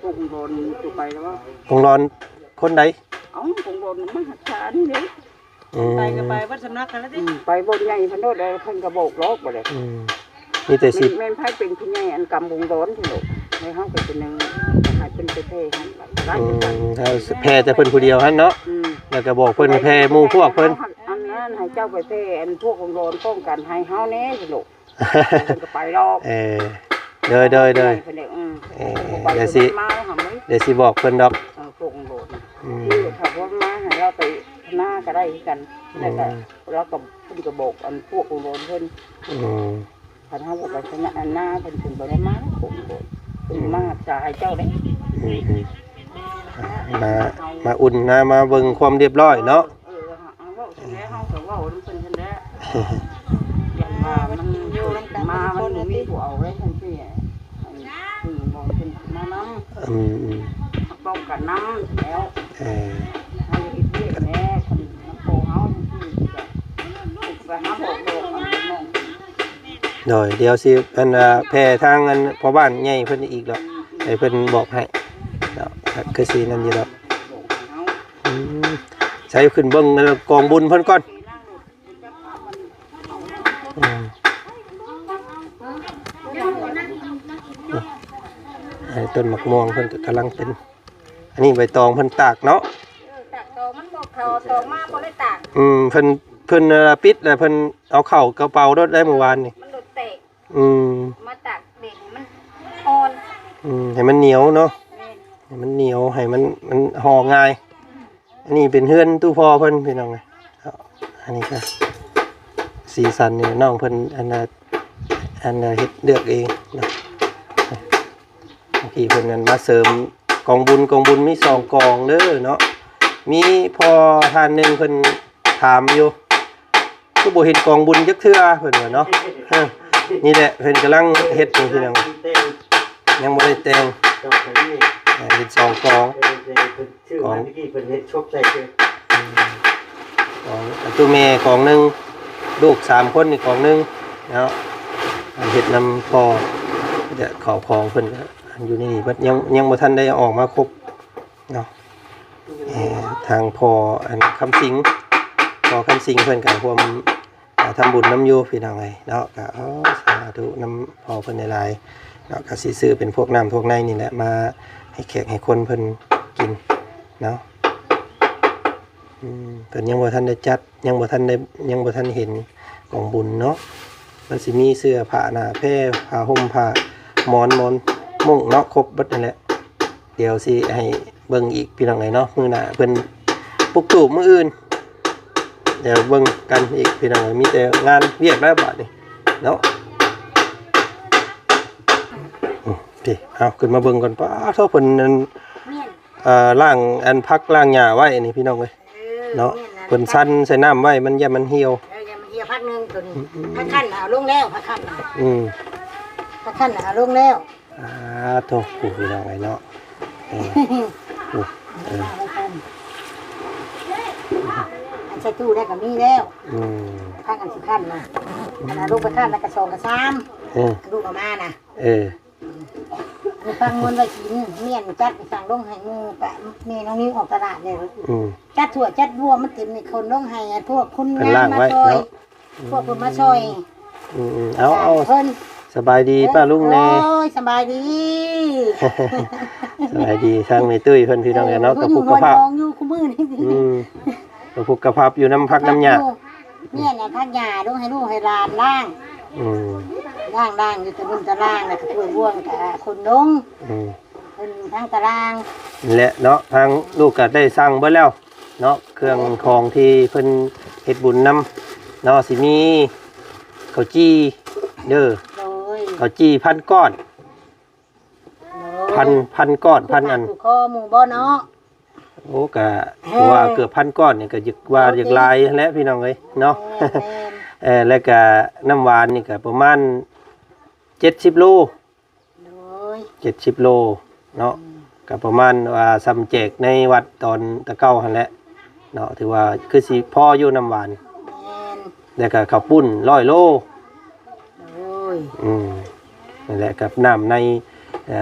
ກົງດອນຕົວໄປແລ້ວບໍ່? ກົງດອນຄົນໃດ? ເອົ້າ ກົງດອນມະຫາສານນີ້ເດ້ ອືມ ໄປກໍໄປເບິດສຳນັກຫັ້ນລະຕິ ອືມ ໄປບ່ອນໃຫຍ່ເພິ່ນໂລດ ເພິ່ນກໍບອກດອກ ບໍ່ໄດ້ ອືມ ມີແຕ່ຊິ ແມ່ນ ແມ່ນໃຜເປັນຜູ້ໃຫຍ່ອັນກຳວົງດອນພຸ້ນໂລດ ໃຫ້ເຮົາກໍເປັນໜຶ່ງ ໃຫ້ເພິ່ນໄປແຜ່ຫັ້ນ ອືມ ແຜ່ແຕ່ເພິ່ນຜູ້ດຽວຫັ້ນເນາະ ອືມ ແລ້ວກໍບອກເພິ່ນໃຫ້ແຜ່ໝູ່ພວກເພິ່ນ ອັນນັ້ນໃຫ້ເຈົ້າໄປແຜ່ອັນພວກວົງດອນປ້ອງກັນໃຫ້ເຮົາແດ່ພຸ້ນໂລດ ເພິ່ນກໍໄປດອກ ເອີ ໂດຍ ໂດຍ ໂດຍ ເພິ່ນເດ້ ອືມ ເອີ ບໍ່ໄປ ດຽວຊິ ເພິ່ນມາຫາມື້ ດຽວຊິບອກເພິ່ນດອກ ເອີ ພວກວົງດອນ ອືມ ທີ່ຖ້າເພິ່ນມາໃຫ້ລາວໄປນາກໍໄດ້ຄືກັນ ອືມ ແລ້ວກໍລາວກໍ ເພິ່ນກໍບອກອັນພວກວົງດອນເພິ່ນ ອືມ ຄັນເຮົາບໍ່ໄປຊະນະອັນນາເພິ່ນ ເພິ່ນບໍ່ໄດ້ມາຄົງໂບດ ເພິ່ນ ອືມ ມາຮັກສາໃຫ້ເຈົ້າເດ້ ອືມໆ ອ່າ ມາ ມາອຸ່ນນາ ມາເບິ່ງຄວາມລຽບຮ້ອຍເນາະ ເອີ ເຮົາເວົ້າຊັ້ນແຫຼະ ເຮົາກໍເວົ້ານຳເພິ່ນຊັ້ນແຫຼະ ຢ້ານວ່າມັນຢູ່ນຳກັນ ມາມັນບໍ່ມີຜູ້ເອົາເດ້ ຈັ່ງຊີ້ ອັນ ຄືບໍ່ເພິ່ນມານຳ ອືມໆ ປ້ອງກັນນຳແລ້ວ ເອີ ເຮົາເຮັດວຽກແດ່ ຄັນນຳພໍ່ເຮົາ ຈັ່ງຊີ້ ກໍໄປຫາບອກ ບອກອັນນ້ອງ ໂດຍ ດຽວຊິອັນວ່າແຜ່ທາງອັນພໍ່ບ້ານໃຫຍ່ເພິ່ນອີກດອກ ໃຫ້ເພິ່ນບອກໃຫ້ເນາະ ຄືຊິນັ້ນຢູ່ດອກ ອືມ ໃສ່ຂຶ້ນເບິ່ງອັນກອງບຸນເພິ່ນກ່ອນ ອືມ ອັນນີ້ຕົ້ນໝາກມ່ວງເພິ່ນກໍກຳລັງເປັນ ອັນນີ້ໃບຕອງເພິ່ນຕາກເນາະ ເອີ ຕາກຕອງ ມັນບໍ່ເຂົ້າ ຕອງມາບໍ່ໄດ້ຕາກ ອືມ ເພິ່ນ ເພິ່ນ ເອີ ປິດແລ້ວເພິ່ນເອົາເຂົ້າກະເປົາໂລດໄດ້ມື້ວານນີ້ ມັນໂດນແຕກ ອືມ ມາຕາກແດດໃຫ້ມັນອ່ອນ ອືມ ໃຫ້ມັນໜຽວເນາະ ແມ່ນ ໃຫ້ມັນໜຽວ ໃຫ້ມັນ ມັນຫໍ່ງ່າຍ ອັນນີ້ເປັນເຮືອນຕູ້ພໍ່ເພິ່ນ ພີ່ນ້ອງເອີຍ ອັນນີ້ກໍສີສັນນີ້ ນ້ອງເພິ່ນ ອັນນ່າ ອັນນ່າ ເຮັດເລືອກເອງເນາະ ເມື່ອກີ້ເພິ່ນນັ້ນມາເສີມກອງບຸນ ກອງບຸນມີສອງກອງເດີເນາະ ມີພໍ່ທ່ານໜຶ່ງເພິ່ນຖາມຢູ່ ຄືບໍ່ເຫັນກອງບຸນຈັກເທື່ອ ເພິ່ນວ່າເນາະ ເອີ ນີ້ແຫຼະ ເພິ່ນກຳລັງເຮັດຢູ່ ພີ່ນ້ອງ ຍັງບໍ່ໄດ້ແຕ່ງ ເຮັດສອງກອງ ເອີ ເພິ່ນ ຊື່ ກອງ ມາແຕ່ກີ້ເພິ່ນເຮັດສົບໃສ່ຊື່ ອືມ ກອງ ໂຕແມ່ກອງໜຶ່ງ ລູກສາມຄົນນີ້ກອງໜຶ່ງເນາະ ເຮັດນຳພໍ່ ແລະ ເຂົ້າຂອງເພິ່ນກໍຢູ່ໃນນີ້ເບິດ ຍັງ ຍັງບໍ່ທັນໄດ້ເອົາອອກມາຄົບເນາະ ເອີ ທາງພໍ່ອັນຄຳສິງ ພໍ່ຄຳສິງເພິ່ນກໍຮ່ວມ ອ່າ ທຳບຸນນຳຢູ່ ພີ່ນ້ອງເອີຍເນາະ ກໍ ໂອ້ ສາທຸນຳພໍ່ເພິ່ນຫຼາຍໆເນາະ ກໍຊິຊື້ເປັນພວກນ້ຳພວກໃນນີ້ແຫຼະ ມາໃຫ້ແຂກໃຫ້ຄົນເພິ່ນກິນເນາະ ອືມ ເພິ່ນຍັງບໍ່ທັນໄດ້ຈັດ ຍັງບໍ່ທັນໄດ້ ຍັງບໍ່ທັນເຫັນກອງບຸນເນາະ ມັນຊິມີເສື້ອຜ້າໜ້າແພ ຜ້າຫົ່ມ ຜ້າໝອນ ໝອນມຸ້ງເນາະ ຄົບເບິດນັ້ນແຫຼະ ດຽວຊິໃຫ້ເບິ່ງອີກ ພີ່ນ້ອງເອີຍເນາະ ມື້ໜ້າເພິ່ນປຸກຕູບມື້ອື່ນ ດຽວເບິ່ງກັນອີກ ພີ່ນ້ອງເອີຍ ມີແຕ່ງານວຽກແລ້ວບາດນີ້ເນາະ ອືມ ເອົາຂຶ້ນມາເບິ່ງກ່ອນ ປາໂທ ເພິ່ນອັນ ແມ່ນ ເອີ ລ້າງອັນຜັກລ້າງຫຍ້າໄວ້ນີ້ ພີ່ນ້ອງເອີຍ ເອີ ເນາະ ແມ່ນ ເພິ່ນຊັນໃສ່ນ້ຳໄວ້ ມັນຢ້ານມັນຫ່ຽວ ເອີ ຢ້ານມັນຫ່ຽວ ພັກໜຶ່ງຕົວນີ້ ອືມໆ ພັກຄັນເອົາລົງແລ້ວ ພັກຄັນ ອືມ ພັກຄັນເອົາລົງແລ້ວ ອ່າ ໂທ້ ຜູ້ພີ່ນ້ອງເອີຍເນາະ ເອີ ໂອ້ ເອີ ໃສ່ຕູ້ໄດ້ກໍມີແລ້ວ. ອືມ ພາກັນຊິຄັ້ນນະ ອັນນັ້ນລູກໄປຄັ້ນແລ້ວກໍສອງກໍສາມ ເອີ ລູກເອົາມານະ ເອີ ມີຟັງມວນໄວ້ກິນ ມ້ຽນຈັດສັ່ງລົງໃຫ້ໝູ່ປະ ແມ່ນ້ອງນິວອອກຕະຫຼາດເລີຍ. ອືມ ຈັດຖ້ວຍຈັດບວມມັນເຕັມໃນຄົນລົງໃຫ້ພວກຄົນງານມາຊ່ອຍ ເພິ່ນລ້າງໄວ້ເນາະ. ອືມ ພວກເພິ່ນມາຊ່ອຍ. ອືມໆ ເອົາ ເອົາ ເພິ່ນ ສະບາຍດີ ເອີ ປ້າລຸງແດ່. ໂອ້ຍ ສະບາຍດີ ສະບາຍດີທາງແມ່ຕຸ້ຍເພິ່ນ ພີ່ນ້ອງເອີຍເນາະ. ເອີ ກັບ ເພິ່ນຢູ່ ພວກກະເພາະ ນອນຢູ່ຄູ່ມື້ນີ້. ອືມ ກັບພວກກະເພາະຢູ່ນຳຜັກນຳຫຍ້າ. ແມ່ນນະ ຜັກຫຍ້າລົງໃຫ້ລູກໃຫ້ຫຼານລ້າງ. ອືມ ລ້າງ ລ້າງຢູ່ຕະບຸນຕະລ່າງ ແລ້ວກໍຖ້ວຍບວມກໍຄົນລົງ. ອືມ ເພິ່ນທາງຕາລາງ ນີ້ແຫຼະເນາະ. ທາງລູກກໍໄດ້ສັ່ງເບິດແລ້ວເນາະ ເຄື່ອງຂອງທີ່ເພິ່ນເຮັດບຸນນຳເນາະ. ຊິມີເຂົ້າຈີ່ເດີ ໂດຍ ເຂົ້າຈີ່ພັນກ້ອນ. ໂດຍ ພັນ ພັນກ້ອນ ພັນອັນ ຜູກຄອໝູ່ບໍ່ເນາະ. ໂອ້ ກະ ເອີ ຖືວ່າເກືອບພັນກ້ອນນີ້ ກະຢາກວ່າ ໂອເຄ ຢາກຫຼາຍຫັ້ນແຫຼະ ພີ່ນ້ອງເອີຍເນາະ. ແມ່ນໆ ເອີ ແລ້ວກະນ້ຳຫວານນີ້ກະປະມານເຈັດສິບໂລ. ໂດຍ ເຈັດສິບໂລເນາະ. ອືມ ກໍປະມານວ່າສ່ຳແຈກໃນວັດຕອນແຕ່ເກົ່າຫັ້ນແຫຼະເນາະ. ຖືວ່າຄືຊິພໍຢູ່ນ້ຳຫວານ. ແມ່ນ ແລ້ວກໍເຂົ້າປຸ້ນຮ້ອຍໂລ. ໂດຍ ອືມ ນັ້ນແຫຼະ ກັບນ້ຳໃນ ເອີ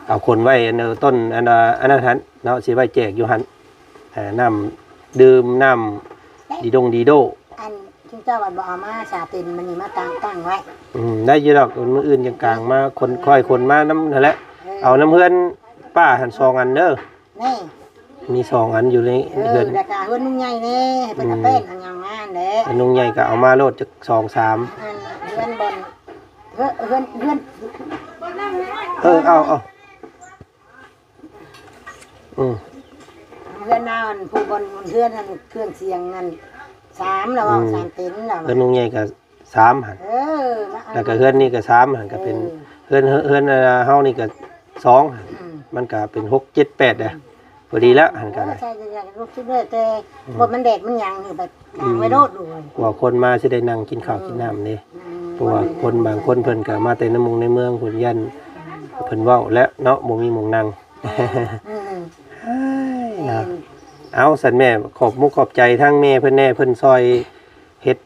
ເອົາຂົນໄວ້ອັນຕົ້ນ ອັນ ອັນນັ້ນຫັ້ນເນາະ ຊິໄວ້ແຈກຢູ່ຫັ້ນ. ເອີ ນ້ຳດື່ມ ນ້ຳດີດົງດີໂດ. ອັນ ຊຸມເຈົ້າວ່າບໍ່ເອົາມາ ສາເຕັນມັນນີ້ມາຕັ້ງ ຕັ້ງໄວ້. ອືມ ໄດ້ຢູ່ດອກ ມື້ອື່ນຈັ່ງກາງມາຂົນ ເອີ ຄ່ອຍຂົນມານຳຫັ້ນແຫຼະ. ເອີ ເອົານຳເຮືອນປ້າຫັ້ນສອງອັນເດີ. ນີ້ ມີສອງອັນຢູ່ໃນ ເອີ ເຮືອນ ແລ້ວກະເຮືອນລຸງໃຫຍ່ແດ່ ໃຫ້ເພິ່ນເອົາ ອືມ ແປ້ນເອົາຫຍັງມາຫັ້ນແຫຼະ. ເຮືອນລຸງໃຫຍ່ກໍເອົາມາໂລດຈັກສອງສາມ. ອັນເຮືອນບ່ອນ ເຮືອນ ເຮືອນ ເຮືອນ ເອີ ເອົາ ເອົາ. ອືມ ເຮືອນລາວ ອັນຜູ້ບ່ອນເຮືອນຫັ້ນ ເຄື່ອງສຽງນັ້ນສາມລະເວົ້າ. ອືມ ສາມເຕັນລະ ເຮືອນລຸງໃຫຍ່ກໍສາມຫັ້ນ. ເອີ ແລ້ວກໍເຮືອນນີ້ກໍສາມຫັ້ນ ກໍເປັນ ເອີ ເຮືອນ ເຮືອນ ເຮືອນເຮົານີ້ກໍສອງຫັ້ນ. ອືມ ມັນກໍເປັນຫົກ ເຈັດ ແປດເດ້. ອືມ ພໍດີແລ້ວຫັ້ນກໍ ໂອ້ ໄດ້ ໃສ່ ໃສ່ ໃສ່ ແຕ່ ອືມ ບໍ່ມັນແດດມັນຫຍັງນີ້ ແບບ ອືມ ວາງໄວ້ໂລດ. ໂດຍ ກວ່າຄົນມາຊິໄດ້ນັ່ງກິນເຂົ້າ ອືມ ກິນນ້ຳເດ້. ອືມ ເພາະວ່າຄົນບາງຄົນເພິ່ນກໍມາແຕ່ໃນໝູ່ໃນເມືອງ ເພິ່ນຢ້ານ ອືມ ເພິ່ນເວົ້າແລ້ວເນາະ ບໍ່ມີໝ່ອງນັ່ງ. ອືມ ເອີຍ ເນາະ ແມ່ນ ເອົາ ຊັ້ນແມ່ຂອບມຸກຂອບໃຈທາງແມ່ເພິ່ນແດ່ ເພິ່ນຊ່ອຍເຮັດ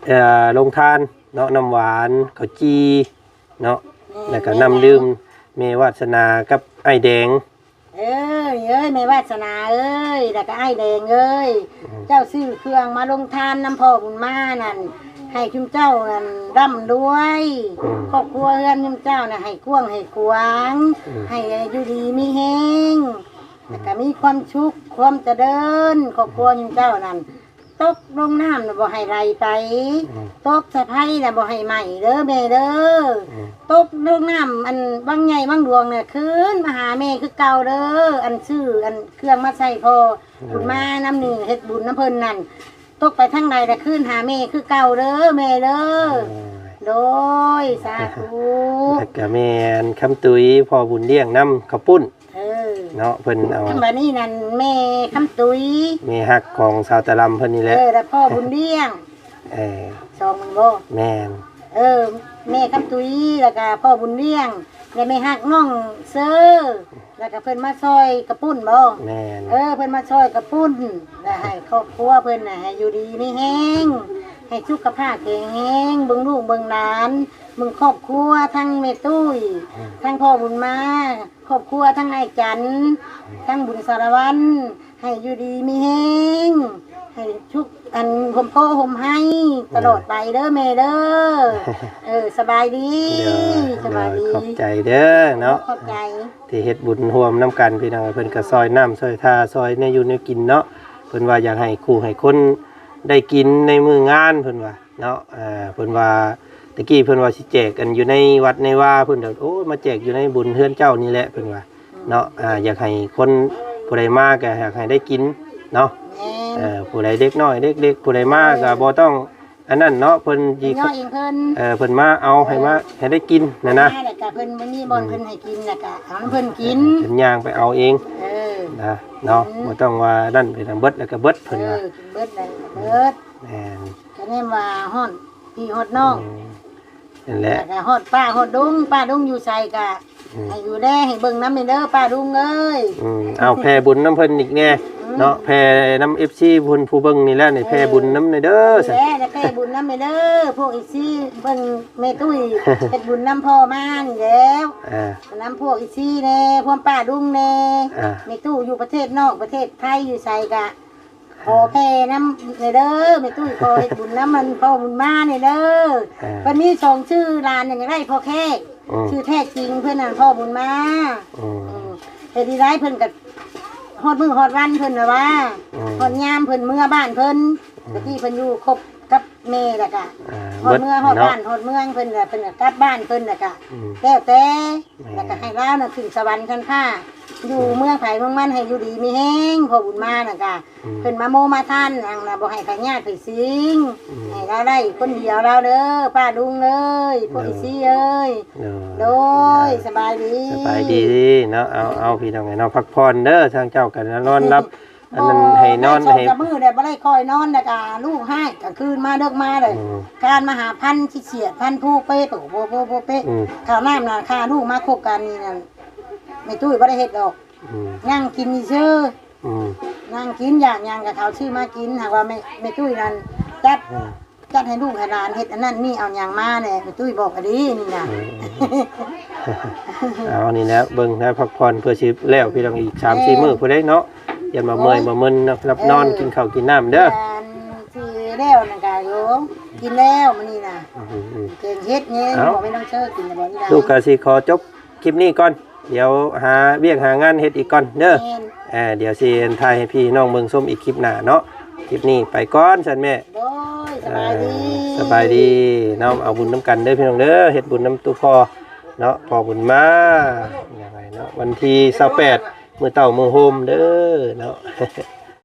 ເອີ ໂຮງທານເນາະ ນ້ຳຫວານ ເຂົ້າຈີ່ເນາະ ແມ່ນ ແລ້ວກໍ ແມ່ນ ນ້ຳດື່ມ ແມ່ວາດສະໜາກັບອ້າຍແດງ. ເອີຍ ເອີຍ ແມ່ວາດສະໜາເອີຍ ແລ້ວກໍອ້າຍແດງເອີຍ ອືມ ເຈົ້າຊື້ເຄື່ອງມາລົງທານນຳພໍ່ບຸນມານັ້ນ ໃຫ້ຊຸມເຈົ້ານັ້ນລ່ຳລວຍ ອືມ ຄອບຄົວເຮືອນຊຸມເຈົ້ານະ ໃຫ້ກວ້າງໃຫ້ຂວາງ ອືມ ໃຫ້ຢູ່ດີມີແຮງ ອືມ ແລ້ວກໍມີຄວາມສຸກຄວາມຈະເລີນ ຄອບຄົວ ອືມ ຊຸມເຈົ້ານັ້ນ ຕົກລົງນ້ຳນະບໍ່ໃຫ້ໄຫຼໄປ ອືມ ຕົກສະໄພນະບໍ່ໃຫ້ໄໝ້ເດີແມ່ເດີ ອືມ ຕົກລົງນ້ຳອັນວັງໃຫຍ່ວັງຫຼວງນະ ຄືນມາຫາແມ່ຄືເກົ່າເດີ ອັນຊື້ອັນເຄື່ອງມາໃສ່ພໍ່ ໂດຍ ບຸນມານຳນີ້ ເຮັດບຸນນຳເພິ່ນນັ້ນ ຕົກໄປທາງໃດລະຄືນຫາແມ່ຄືເກົ່າເດີແມ່ເດີ ໂດຍ ໂດຍ ສາທຸ ແລ້ວກະແມ່ນຄຳຕຸ້ຍ ພໍ່ບຸນລ້ຽງນຳເຂົ້າປຸ້ນ ເອີ ເນາະ ເພິ່ນເອົາ ບາດນີ້ນັ້ນແມ່ຄຳຕຸ້ຍ ແມ່ຮັກຂອງສາວຕາລຳເພິ່ນນີ້ແຫຼະ ເອີ ແລ້ວພໍ່ບຸນລ້ຽງ ເອີ ສອງແມ່ນບໍ່? ແມ່ນ ເອີ ແມ່ຄຳຕຸ້ຍ ແລ້ວກະພໍ່ບຸນລ້ຽງ ແລະແມ່ຮັກນ້ອງເຊີ ແລ້ວກະເພິ່ນມາຊ່ອຍກະປຸ້ນບໍ່? ແມ່ນ ເອີ ເພິ່ນມາຊ່ອຍກະປຸ້ນ ແລະໃຫ້ຄອບຄົວເພິ່ນນະ ໃຫ້ຢູ່ດີມີແຮງ ໃຫ້ສຸຂະພາບແຂງແຮງ ເບິ່ງລູກເບິ່ງຫຼານ ເບິ່ງຄອບຄົວ ທັງແມ່ຕຸ້ຍ ອືມ ທັງພໍ່ບຸນມາ ຄອບຄົວ ທັງອ້າຍຈັນ ທັງບຸນສາລະວັນ ໃຫ້ຢູ່ດີມີແຮງ ໃຫ້ຊຸກ ອັນ ຮົ່ມໂພຮົ່ມໄຮ ອືມ ຕະຫຼອດໄປເດີແມ່ເດີ ເອີ ສະບາຍດີ ໂດຍ ສະບາຍດີ ໂດຍ ຂອບໃຈເດີເນາະ ຂອບໃຈ ທີ່ເຮັດບຸນຮ່ວມນຳກັນ ພີ່ນ້ອງ ເພິ່ນກໍຊ່ອຍນ້ຳຊ່ອຍທ່າ ຊ່ອຍແນວຢູ່ແນວກິນເນາະ ເພິ່ນວ່າຢາກໃຫ້ຄູ່ໃຫ້ຄົນໄດ້ກິນໃນມື້ງານ ເພິ່ນວ່າ ເນາະ ເອີ ເພິ່ນວ່າຕະກີ້ເພິ່ນວ່າຊິແຈກກັນຢູ່ໃນວັດໃນວາ ເພິ່ນກໍ ໂອ້ ມາແຈກຢູ່ໃນບຸນເຮືອນເຈົ້ານີ້ແຫຼະ ເພິ່ນວ່າ ອືມ ເນາະ ອາ ຢາກໃຫ້ຄົນຜູ້ໃດມາກໍຢາກໃຫ້ໄດ້ກິນເນາະ ແມ່ນ ເອີ ຜູ້ໃດເດັກນ້ອຍເດັກໆ ຜູ້ໃດມາ ເອີ ກໍບໍ່ຕ້ອງອັນນັ້ນເນາະ ເພິ່ນຊິ ເພິ່ນເອົາເອງເພິ່ນ ເອີ ເພິ່ນມາເອົາໃຫ້ມາ ເອີ ໃຫ້ໄດ້ກິນຫັ້ນນະ ມາແລ້ວກໍເພິ່ນບໍ່ມີບ່ອນ ອືມ ເພິ່ນໃຫ້ກິນ ແລ້ວກໍເອົານຳເພິ່ນກິນ ເອີ ເພິ່ນຍ່າງໄປເອົາເອງ ເອີ ນະ ເນາະ ອືມ ບໍ່ຕ້ອງວ່ານັ້ນ ເພິ່ນເບິດແລ້ວກໍເບິດ ເພິ່ນວ່າ ເອີ ເບິດແລ້ວກໍເບິດ ອືມ ແມ່ນ ກະແນມວ່າຮອດພີ່ຮອດນ້ອງ ອືມ ນັ້ນແຫຼະ ແລ້ວກະຮອດປ້າຮອດລຸງ ປ້າລຸງຢູ່ໃສກະ ໃຫ້ຢູ່ແລໃຫ້ເບິ່ງນຳແດ່ເດີປ້າລຸງເອີຍ. ອືມ ເອົາແຜ່ບຸນນຳເພິ່ນອີກແດ່ເນາະ ແຜ່ນຳເອັຟຊີເພິ່ນຜູ້ເບິ່ງນີ້ແຫຼະນີ້ ເອີ ແຜ່ບຸນນຳແດ່ເດີ ແລ້ວແຜ່ບຸນນຳແດ່ເດີ ພວກເອັຟຊີເບິ່ງແມ່ຕຸ້ຍ ເຮັດບຸນນຳພໍ່ມານີ້ແລ້ວ ອ່າ ນຳພວກເອັຟຊີແດ່ ພວກປ້າລຸງແດ່ ອ່າ ແມ່ຕູ້ຢູ່ປະເທດນອກປະເທດໄທຢູ່ໃສກະ ຂໍແຜ່ນຳແດ່ເດີ ແມ່ຕຸ້ຍຂໍເຮັດບຸນນຳມັນພໍ່ບຸນມາແດ່ເດີ. ເອີ ເພິ່ນມີສອງຊື່ ຫຼານນັ້ນຢາກໄດ້ພໍ່ແຂກ ອືມ ຊື່ແທ້ຈິງເພິ່ນນັ້ນພໍ່ບຸນມາ ອືມ ເອີ ເຮັດດີໄດ້ເພິ່ນກໍຮອດມື້ຮອດວັນເພິ່ນນະວ່າ ອືມ ຮອດຍາມເພິ່ນເມືອບ້ານເພິ່ນ ອືມ ແຕ່ກີ້ເພິ່ນຢູ່ຄົບກັບແມ່ແລ້ວກະ ອ່າ ຮອດເມືອຮອດ ເນາະ ບ້ານຮອດເມືອງເພິ່ນ ແລ້ວເພິ່ນກໍກັບບ້ານເພິ່ນແລ້ວກະ ອືມ ແລ້ວແຕ່ ແມ່ນ ແລ້ວກໍໃຫ້ລາວນະຂຶ້ນສະຫວັນຊັ້ນຟ້າ ຢູ່ ອືມ ເມືອງໃຜເມືອງມັນ ໃຫ້ຢູ່ດີມີແຮງ ພໍ່ບຸນມານະກະ ອືມ ເພິ່ນມາໂມມາທານຫຍັງນະ ບໍ່ໃຫ້ໃຜຍາດໃຜສິງ ອືມ ໃຫ້ລາວໄດ້ຄົນດຽວລາວເດີ ປ້າລຸງເອີຍ ໂດຍ ພວກເອັຟຊີເອີຍ ໂດຍ ໂດຍ ສະບາຍດີ ສະບາຍດີເນາະ. ເອົາ ເອົາ ພີ່ນ້ອງເອີຍເນາະ ພັກຜ່ອນເດີ ທາງເຈົ້າກໍນອນຫຼັບ ອັນນັ້ນໃຫ້ນອນ ສອງສາມມື້ແລ້ວບໍ່ໄດ້ຄ່ອຍນອນ ແລ້ວກະລູກຮ້າຍ ກາງຄືນມາເດິກມາເລີຍ ອືມ ຄານມາຫາພັນຂີ້ສຽດ ພັນພູເປະ ໂປະໂປະເປະ ອືມ ເຂົ້ານ້ຳນະ ຂ້າລູກມາຄົບກັນນີ້ນະ ແມ່ຕຸ້ຍບໍ່ໄດ້ເຮັດດອກ ອືມ ນັ່ງກິນຊື່ ອືມ ນັ່ງກິນ ຢາກຫຍັງກໍເຂົາຊື້ມາກິນ ຫາກວ່າແມ່ ແມ່ຕຸ້ຍນັ້ນຈັດ ອືມ ຈັດໃຫ້ລູກໃຫ້ຫຼານເຮັດອັນນັ້ນນີ້ ເອົາຫຍັງມາແດ່ ແມ່ຕຸ້ຍບອກອີ່ຫຼີນີ້ນະ ອືມ ເອົານີ້ແຫຼະ ເບິ່ງແລ້ວພັກຜ່ອນເພື່ອຊິແລ້ວ ພີ່ນ້ອງ ອີກສາມສີ່ ແມ່ນ ມື້ພຸ້ນເດ້ເນາະ ຢ້ານວ່າເມື່ອຍ ໂອ້ຍ ບໍ່ມຶນເນາະ ຫຼັບນອນ ເອີ ກິນເຂົ້າກິນນ້ຳເດີ ແມ່ນ ຊິແລ້ວນັ້ນກະ ໂອ້ ກິນແລ້ວມື້ນີ້ນະ ອືມໆ ແກງເຫັດແຍງ ເອົ້າ ບອກແມ່ນ້ອງເຊີກິນແລ້ວບໍ່ນີ້ນະ ລູກກະຊິຂໍຈົບ ຄລິບນີ້ກ່ອນ ດຽວຫາວຽກຫາງານເຮັດອີກກ່ອນເດີ ແມ່ນ ເອີ ດຽວຊິຖ່າຍໃຫ້ພີ່ນ້ອງເບິ່ງຊົມອີກຄລິບໜ້າເນາະ ຄລິບນີ້ໄປກ່ອນຊັ້ນແມ່ ໂດຍ ສະບາຍດີ ເອີ ສະບາຍດີເນາະ ເອົາບຸນນຳກັນເດີພີ່ນ້ອງເດີ ເຮັດບຸນນຳຕູ້ພໍ່ເນາະ ພໍ່ບຸນມາ ຍັງໄງເນາະ ວັນທີຊາວແປດ ມື້ເຕົ້າມື້ໂຮມເດີເນາະ.